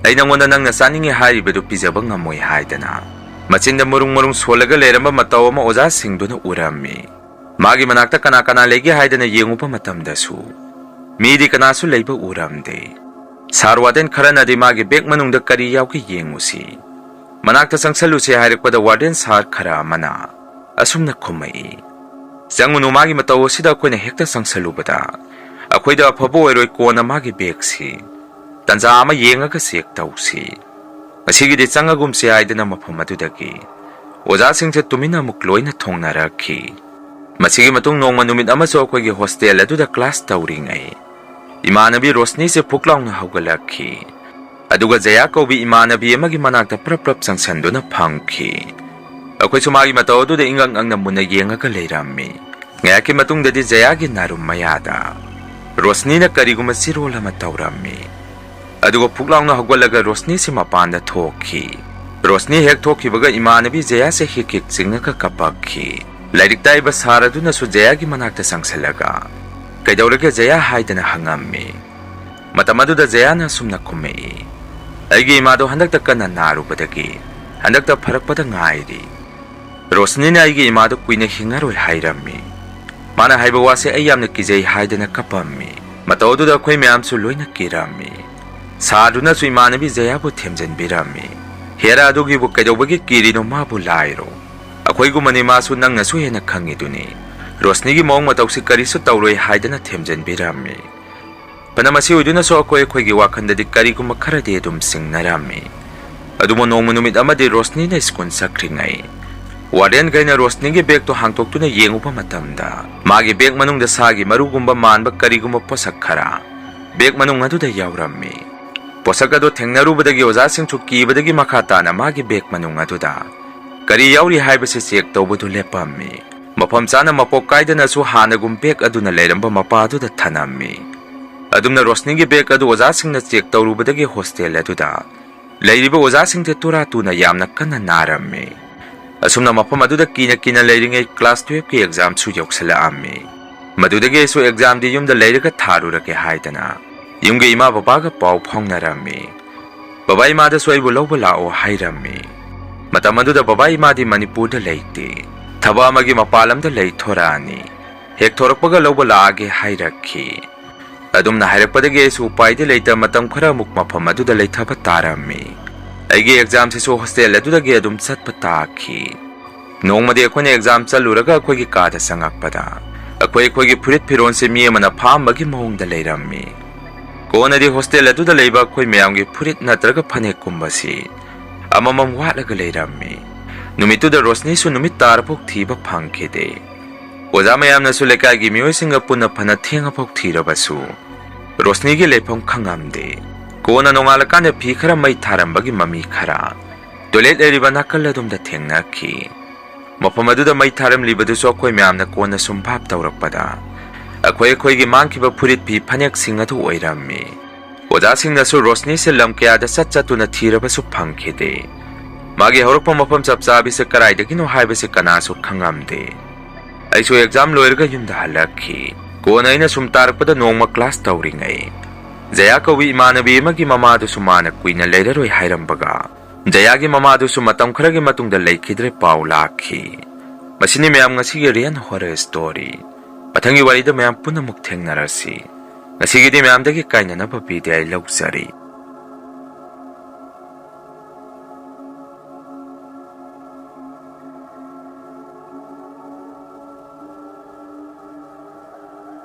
ꯑꯩ ꯅꯪꯉꯣꯟꯗ ꯅꯪꯅ ꯆꯥꯅꯤꯡꯉꯤ ꯍꯥꯏꯔꯤꯕꯗꯨ ꯄꯤꯖꯕ ꯉꯝꯃꯣꯏ ꯍꯥꯏꯗꯅ ꯃꯆꯤꯟꯗ ꯃꯔꯨꯡ ꯃꯔꯨꯡ ꯁꯣꯜꯂꯒ ꯂꯩꯔꯝꯕ ꯃꯇꯧ ꯑꯃ ꯑꯣꯖꯥꯁꯤꯡꯗꯨꯅ ꯎꯔꯝꯃꯤ꯫ ꯃꯥꯒꯤ ꯃꯅꯥꯛꯇ ꯀꯅꯥ ꯀꯅꯥ ꯂꯩꯒꯦ ꯍꯥꯏꯗꯅ ꯌꯦꯡꯉꯨꯕ ꯃꯇꯝꯗꯁꯨ ꯃꯤꯗꯤ ꯀꯅꯥꯁꯨ ꯂꯩꯕ ꯎꯔꯝꯗꯦ꯫ ꯁꯥꯔ ꯋꯥꯔꯗꯦꯟ ꯈꯔꯅꯗꯤ ꯃꯥꯒꯤ ꯕꯦꯒ ꯃꯅꯨꯡꯗ ꯀꯔꯤ ꯌꯥꯎꯒꯦ ꯌꯦꯡꯉꯨꯁꯤ, ꯃꯅꯥꯛꯇ ꯆꯪꯁꯜꯂꯨꯁꯤ ꯍꯥꯏꯔꯛꯄꯗ ꯋꯥꯔꯗꯦꯟ ꯁꯥꯔ ꯈꯔ ꯑꯃꯅ ꯑꯁꯨꯝꯅ ꯈꯨꯝꯃꯛꯏ, ꯆꯪꯉꯨꯅꯨ, ꯃꯥꯒꯤ ꯃꯇꯧ ꯑꯁꯤꯗ ꯑꯩꯈꯣꯏꯅ ꯍꯦꯛꯇ ꯆꯪꯁꯜꯂꯨꯕꯗ ꯑꯩꯈꯣꯏꯗ ꯑꯐꯕ ꯑꯣꯏꯔꯣꯏ, ꯀꯣꯟꯅ ꯃꯥꯒꯤ ꯕꯦꯒꯁꯤ ꯇꯟꯖꯥ ꯑꯃ ꯌꯦꯡꯉꯒ ꯆꯦꯛ ꯇꯧꯁꯤ꯫ ꯉꯁꯤꯒꯤꯗꯤ ꯆꯪꯉꯒꯨꯝꯁꯤ ꯍꯥꯏꯗꯅ ꯃꯐꯝ ꯑꯗꯨꯗꯒꯤ ꯑꯣꯖꯥꯁꯤꯡꯁꯦ ꯇꯨꯃꯤꯟꯅ ꯑꯃꯨꯛ ꯂꯣꯏꯅ ꯊꯣꯡꯅꯔꯛꯈꯤ꯫ ꯃꯁꯤꯒꯤ ꯃꯇꯨꯡ ꯅꯣꯡꯃ ꯅꯨꯃꯤꯠ ꯑꯃꯁꯨ ꯑꯩꯈꯣꯏꯒꯤ ꯍꯣꯁꯇꯦꯜ ꯑꯗꯨꯗ ꯀ꯭ꯂꯥꯁ ꯇꯧꯔꯤꯉꯩ ꯏꯃꯥꯟꯅꯕꯤ ꯔꯣꯁꯅꯤꯁꯦ ꯐꯨꯛ ꯂꯥꯎꯅ ꯍꯧꯒꯠꯂꯛꯈꯤ꯫ ꯑꯗꯨꯒ ꯖꯌꯥ ꯀꯧꯕꯤ ꯏꯃꯥꯟꯅꯕꯤ ꯑꯃꯒꯤ ꯃꯅꯥꯛꯇ ꯄ꯭ꯔꯞ ꯄ꯭ꯔꯞ ꯆꯪꯁꯟꯗꯨꯅ ꯐꯝꯈꯤ꯫ ꯑꯩꯈꯣꯏꯁꯨ ꯃꯥꯒꯤ ꯃꯇꯧ ꯑꯗꯨꯗ ꯏꯉꯛ ꯉꯛꯅ ꯃꯨꯟꯅ ꯌꯦꯡꯉꯒ ꯂꯩꯔꯝꯃꯤ꯫ ꯉꯥꯏꯍꯥꯛꯀꯤ ꯃꯇꯨꯡꯗꯗꯤ ꯖꯌꯥꯒꯤ ꯅꯥꯔꯨꯝ ꯃꯌꯥꯗ ꯔꯣꯁꯅꯤꯅ ꯀꯔꯤꯒꯨꯝꯕ ꯆꯤꯔꯣꯜ ꯑꯃ ꯇꯧꯔꯝꯃꯤ꯫ ꯑꯗꯨꯒ ꯐꯨꯛ ꯂꯥꯎꯅ ꯍꯧꯒꯠꯂꯒ ꯔꯣꯁꯅꯤꯁꯤ ꯃꯄꯥꯟꯗ ꯊꯣꯛꯈꯤ꯫ ꯔꯣꯁꯅꯤ ꯍꯦꯛ ꯊꯣꯛꯈꯤꯕꯒ ꯏꯃꯥꯟꯅꯕꯤ ꯖꯌꯥꯁꯦ ꯍꯤꯛ ꯍꯤꯛ ꯆꯤꯡꯉꯒ ꯀꯞꯄꯛꯈꯤ꯫ ꯂꯥꯏꯔꯤꯛ ꯇꯥꯛꯏꯕ ꯁꯥꯔ ꯑꯗꯨꯅꯁꯨ ꯖꯌꯥꯒꯤ ꯃꯅꯥꯛꯇ ꯆꯪꯁꯤꯜꯂꯒ, "ꯀꯩꯗꯧꯔꯒꯦ ꯖꯌꯥ?" ꯍꯥꯏꯗꯅ ꯍꯪꯉꯝꯃꯤ꯫ ꯃꯇꯝ ꯑꯗꯨꯗ ꯖꯌꯥꯅ ꯑꯁꯨꯝꯅ ꯈꯨꯝꯃꯛꯏ, "ꯑꯩꯒꯤ ꯏꯃꯥꯗꯣ ꯍꯟꯗꯛꯇ ꯀꯟꯅ ꯅꯥꯔꯨꯕꯗꯒꯤ ꯍꯟꯗꯛꯇ ꯐꯔꯛꯄꯗ ꯉꯥꯏꯔꯤ꯫ ꯔꯣꯁꯅꯤꯅ ꯑꯩꯒꯤ ꯏꯃꯥꯗꯣ ꯀꯨꯏꯅ ꯍꯤꯡꯉꯔꯣꯏ ꯍꯥꯏꯔꯝꯃꯤ꯫ ꯃꯥꯅ ꯍꯥꯏꯕ ꯋꯥꯁꯦ ꯑꯩ ꯌꯥꯝꯅ ꯀꯤꯖꯩ" ꯍꯥꯏꯗꯅ ꯀꯞꯄꯝꯃꯤ꯫ ꯃꯇꯧ ꯑꯗꯨꯗ ꯑꯩꯈꯣꯏ ꯃꯌꯥꯝꯁꯨ ꯂꯣꯏꯅ ꯀꯤꯔꯝꯃꯤ꯫ ꯁꯥꯔꯗꯨꯅꯁꯨ ꯏꯃꯥꯟꯅꯕꯤ ꯖꯌꯥꯕꯨ ꯊꯦꯝꯖꯤꯟꯕꯤꯔꯝꯃꯤ꯫ "ꯍꯦꯔꯥ ꯑꯗꯨꯒꯤꯕꯨ ꯀꯩꯗꯧꯕꯒꯤ ꯀꯤꯔꯤꯅꯣ? ꯃꯥꯕꯨ ꯂꯥꯏꯔꯣ? ꯑꯩꯈꯣꯏꯒꯨꯝꯕꯅꯤ, ꯃꯥꯁꯨ ꯅꯪꯅꯁꯨ ꯍꯦꯟꯅ ꯈꯪꯉꯤꯗꯨꯅꯤ꯫ ꯔꯣꯁꯅꯤꯒꯤ ꯃꯑꯣꯡ ꯃꯇꯧꯁꯤ ꯀꯔꯤꯁꯨ ꯇꯧꯔꯣꯏ ꯍꯥꯏꯗꯅ ꯊꯦꯝꯖꯤꯟꯕꯤꯔꯝꯃꯤ꯫ ꯐꯅ ꯃꯁꯤ ꯑꯣꯏꯗꯨꯅꯁꯨ ꯑꯩꯈꯣꯏ ꯑꯩꯈꯣꯏꯒꯤ ꯋꯥꯈꯜꯗꯗꯤ ꯀꯔꯤꯒꯨꯝꯕ ꯈꯔꯗꯤ ꯑꯗꯨꯝ ꯆꯤꯡꯅꯔꯝꯃꯤ꯫ ꯑꯗꯨꯕꯨ ꯅꯣꯡꯃ ꯅꯨꯃꯤꯠ ꯑꯃꯗꯤ ꯔꯣꯁꯅꯤꯅ ꯁ꯭ꯀꯨꯜ ꯆꯠꯈ꯭ꯔꯤꯉꯩ, ꯋꯥꯔꯗꯦꯟꯈꯩꯅ ꯔꯣꯁꯅꯤꯒꯤ ꯕꯦꯒꯇꯣ ꯍꯥꯡꯇꯣꯛꯇꯨꯅ ꯌꯦꯡꯉꯨꯕ ꯃꯇꯝꯗ, ꯃꯥꯒꯤ ꯕꯦꯒ ꯃꯅꯨꯡꯗ ꯁꯥꯒꯤ ꯃꯔꯨꯒꯨꯝꯕ ꯃꯥꯟꯕ ꯀꯔꯤꯒꯨꯝꯕ ꯄꯣꯠꯁꯛ ꯈꯔ ꯕꯦꯒ ꯃꯅꯨꯡ ꯑꯗꯨꯗ ꯌꯥꯎꯔꯝꯃꯤ꯫ ꯄꯣꯠꯁꯛ ꯑꯗꯨ ꯊꯦꯡꯅꯔꯨꯕꯗꯒꯤ ꯑꯣꯖꯥꯁꯤꯡꯁꯨ ꯀꯤꯕꯗꯒꯤ ꯃꯈꯥ ꯇꯥꯅ ꯃꯥꯒꯤ ꯕꯦꯒ ꯃꯅꯨꯡ ꯑꯗꯨꯗ ꯀꯔꯤ ꯌꯥꯎꯔꯤ ꯍꯥꯏꯕꯁꯤ ꯆꯦꯛ ꯇꯧꯕꯗꯨ ꯂꯦꯞꯄꯝꯃꯤ꯫ ꯃꯐꯝ ꯆꯥꯅ ꯃꯄꯣꯛ ꯀꯥꯏꯗꯅꯁꯨ ꯍꯥꯟꯅꯒꯨꯝ ꯕꯦꯒ ꯑꯗꯨꯅ ꯂꯩꯔꯝꯕ ꯃꯄꯥ ꯑꯗꯨꯗ ꯊꯅꯝꯃꯤ꯫ ꯑꯗꯨꯝꯅ ꯔꯣꯁꯅꯤꯒꯤ ꯕꯦꯒ ꯑꯗꯨ ꯑꯣꯖꯥꯁꯤꯡꯅ ꯆꯦꯛ ꯇꯧꯔꯨꯕꯗꯒꯤ ꯍꯣꯁꯇꯦꯜ ꯑꯗꯨꯗ ꯂꯩꯔꯤꯕ ꯑꯣꯖꯥꯁꯤꯡꯗ ꯇꯨꯔꯥ ꯇꯨꯅ ꯌꯥꯝꯅ ꯀꯟꯅ ꯅꯥꯔꯝꯃꯤ꯫ ꯑꯁꯨꯝꯅ ꯃꯐꯝ ꯑꯗꯨꯗ ꯀꯤꯅ ꯀꯤꯅ ꯂꯩꯔꯤꯉꯩ ꯀ꯭ꯂꯥꯁ ꯇꯨꯌꯦꯜꯐꯀꯤ ꯑꯦꯛꯖꯥꯝꯁꯨ ꯌꯧꯁꯤꯜꯂꯛꯑꯝꯃꯤ꯫ ꯃꯗꯨꯗꯒꯤ ꯑꯩꯁꯨ ꯑꯦꯛꯖꯥꯝꯗꯤ ꯌꯨꯝꯗ ꯂꯩꯔꯒ ꯊꯥꯔꯨꯔꯒꯦ ꯍꯥꯏꯗꯅ ꯌꯨꯝꯒꯤ ꯏꯃꯥ ꯕꯕꯥꯒ ꯄꯥꯎ ꯐꯥꯎꯅꯔꯝꯃꯤ꯫ ꯕꯕꯥ ꯏꯃꯥꯗꯁꯨ ꯑꯩꯕꯨ ꯂꯧꯕ ꯂꯥꯛꯑꯣ ꯍꯥꯏꯔꯝꯃꯤ꯫ ꯃꯇꯝ ꯑꯗꯨꯗ ꯕꯕꯥ ꯏꯃꯥꯗꯤ ꯃꯅꯤꯄꯨꯔꯗ ꯂꯩꯇꯦ꯫ ꯊꯕꯛ ꯑꯃꯒꯤ ꯃꯄꯥꯟ ꯂꯝꯗ ꯂꯩꯊꯣꯔꯛꯑꯅꯤ꯫ ꯍꯦꯛ ꯊꯣꯔꯛꯄꯒ ꯂꯧꯕ ꯂꯥꯛꯑꯒꯦ ꯍꯥꯏꯔꯛꯈꯤ꯫ ꯑꯗꯨꯝꯅ ꯍꯥꯏꯔꯛꯄꯗꯒꯤ ꯑꯩꯁꯨ ꯎꯄꯥꯏꯗꯤ ꯂꯩꯇ ꯃꯇꯝ ꯈꯔ ꯑꯃꯨꯛ ꯃꯐꯝ ꯑꯗꯨꯗ ꯂꯩꯊꯕ ꯇꯥꯔꯝꯃꯤ꯫ ꯑꯩꯒꯤ ꯑꯦꯛꯖꯥꯝꯁꯤꯁꯨ ꯍꯣꯁꯇꯦꯜ ꯑꯗꯨꯗꯒꯤ ꯑꯗꯨꯝ ꯆꯠꯄ ꯇꯥꯈꯤ꯫ ꯅꯣꯡꯃꯗꯤ ꯑꯩꯈꯣꯏꯅ ꯑꯦꯛꯖꯥꯝ ꯆꯠꯂꯨꯔꯒ ꯑꯩꯈꯣꯏꯒꯤ ꯀꯥꯗ ꯆꯪꯉꯛꯄꯗ ꯑꯩꯈꯣꯏ ꯑꯩꯈꯣꯏꯒꯤ ꯐꯨꯔꯤꯠ ꯐꯤꯔꯣꯜꯁꯦ ꯃꯤ ꯑꯃꯅ ꯐꯥꯝꯕꯒꯤ ꯃꯑꯣꯡꯗ ꯂꯩꯔꯝꯃꯤ꯫ ꯀꯣꯟꯅꯗꯤ ꯍꯣꯁꯇꯦꯜ ꯑꯗꯨꯗ ꯂꯩꯕ ꯑꯩꯈꯣꯏ ꯃꯌꯥꯝꯒꯤ ꯐꯨꯔꯤꯠ ꯅꯠꯇ꯭ꯔꯒ ꯐꯅꯦꯛꯀꯨꯝꯕꯁꯤ ꯑꯃꯃꯝ ꯋꯥꯠꯂꯒ ꯂꯩꯔꯝꯃꯤ꯫ ꯅꯨꯃꯤꯠꯇꯨꯗ ꯔꯣꯁꯅꯤꯁꯨ ꯅꯨꯃꯤꯠ ꯇꯥꯔꯐꯥꯎ ꯊꯤꯕ ꯐꯪꯈꯤꯗꯦ꯫ ꯑꯣꯖꯥ ꯃꯌꯥꯝꯅꯁꯨ ꯂꯩꯀꯥꯏꯒꯤ ꯃꯤꯑꯣꯏꯁꯤꯡꯒ ꯄꯨꯟꯅ ꯐꯅ ꯊꯦꯡꯉꯐꯥꯎ ꯊꯤꯔꯕꯁꯨ ꯔꯣꯁꯅꯤꯒꯤ ꯂꯩꯐꯝ ꯈꯪꯉꯝꯗꯦ꯫ ꯀꯣꯟꯅ ꯅꯣꯡꯉꯥꯜꯂꯀꯥꯟꯗ ꯐꯤ ꯈꯔ ꯃꯩ ꯊꯥꯔꯝꯕꯒꯤ ꯃꯃꯤ ꯈꯔ, ꯇꯣꯏꯂꯦꯠ ꯂꯩꯔꯤꯕ ꯅꯥꯀꯜ ꯑꯗꯣꯝꯗ ꯊꯦꯡꯅꯈꯤ꯫ ꯃꯐꯝ ꯑꯗꯨꯗ ꯃꯩ ꯊꯥꯔꯝꯂꯤꯕꯗꯨꯁꯨ ꯑꯩꯈꯣꯏ ꯃꯌꯥꯝꯅ ꯀꯣꯟꯅ ꯁꯨꯝ ꯚꯥꯞ ꯇꯧꯔꯛꯄꯗ ꯑꯩꯈꯣꯏ ꯑꯩꯈꯣꯏꯒꯤ ꯃꯥꯡꯈꯤꯕ ꯐꯨꯔꯤꯠ ꯐꯤ ꯐꯅꯦꯛꯁꯤꯡ ꯑꯗꯨ ꯑꯣꯏꯔꯝꯃꯤ꯫ ꯑꯣꯖꯥꯁꯤꯡꯅꯁꯨ ꯔꯣꯁꯅꯤꯁꯦ ꯂꯝ ꯀꯌꯥꯗ ꯆꯠ ꯆꯠꯇꯨꯅ ꯊꯤꯔꯕꯁꯨ ꯐꯪꯈꯤꯗꯦ꯫ ꯃꯥꯒꯤ ꯍꯧꯔꯛꯄ ꯃꯐꯝ ꯆꯞ ꯆꯥꯕꯤꯁꯦ ꯀꯗꯥꯏꯗꯒꯤꯅꯣ ꯍꯥꯏꯕꯁꯤ ꯀꯅꯥꯁꯨ ꯈꯪꯉꯝꯗꯦ꯫ ꯑꯩꯁꯨ ꯑꯦꯛꯖꯥꯝ ꯂꯣꯏꯔꯒ ꯌꯨꯝꯗ ꯍꯜꯂꯛꯈꯤ꯫ ꯀꯣꯟꯅ ꯑꯩꯅ ꯁꯨꯝ ꯇꯥꯔꯛꯄꯗ ꯅꯣꯡꯃ ꯀ꯭ꯂꯥꯁ ꯇꯧꯔꯤꯉꯩ ꯖꯌꯥ ꯀꯧꯕꯤ ꯏꯃꯥꯟꯅꯕꯤ ꯑꯃꯒꯤ ꯃꯃꯥꯗꯨꯁꯨ ꯃꯥꯅ ꯀꯨꯏꯅ ꯂꯩꯔꯔꯣꯏ ꯍꯥꯏꯔꯝꯕꯒ ꯖꯌꯥꯒꯤ ꯃꯃꯥꯗꯨꯁꯨ ꯃꯇꯝ ꯈꯔꯒꯤ ꯃꯇꯨꯡꯗ ꯂꯩꯈꯤꯗ꯭ꯔꯦ ꯄꯥꯎ ꯂꯥꯛꯈꯤ꯫ ꯃꯁꯤꯅꯤ ꯃꯌꯥꯝ ꯉꯁꯤꯒꯤ ꯔꯤꯌꯦꯜ ꯍꯣꯔꯔ ꯁ꯭ꯇꯣꯔꯤ꯫ ꯃꯊꯪꯒꯤ ꯋꯥꯔꯤꯗ ꯃꯌꯥꯝ ꯄꯨꯟꯅ ꯑꯃꯨꯛ ꯊꯦꯡꯅꯔꯁꯤ꯫ ꯉꯁꯤꯒꯤꯗꯤ ꯃꯌꯥꯝꯗꯒꯤ ꯀꯥꯏꯅꯅꯕ ꯕꯤꯗꯥꯏ ꯂꯧꯖꯔꯤ꯫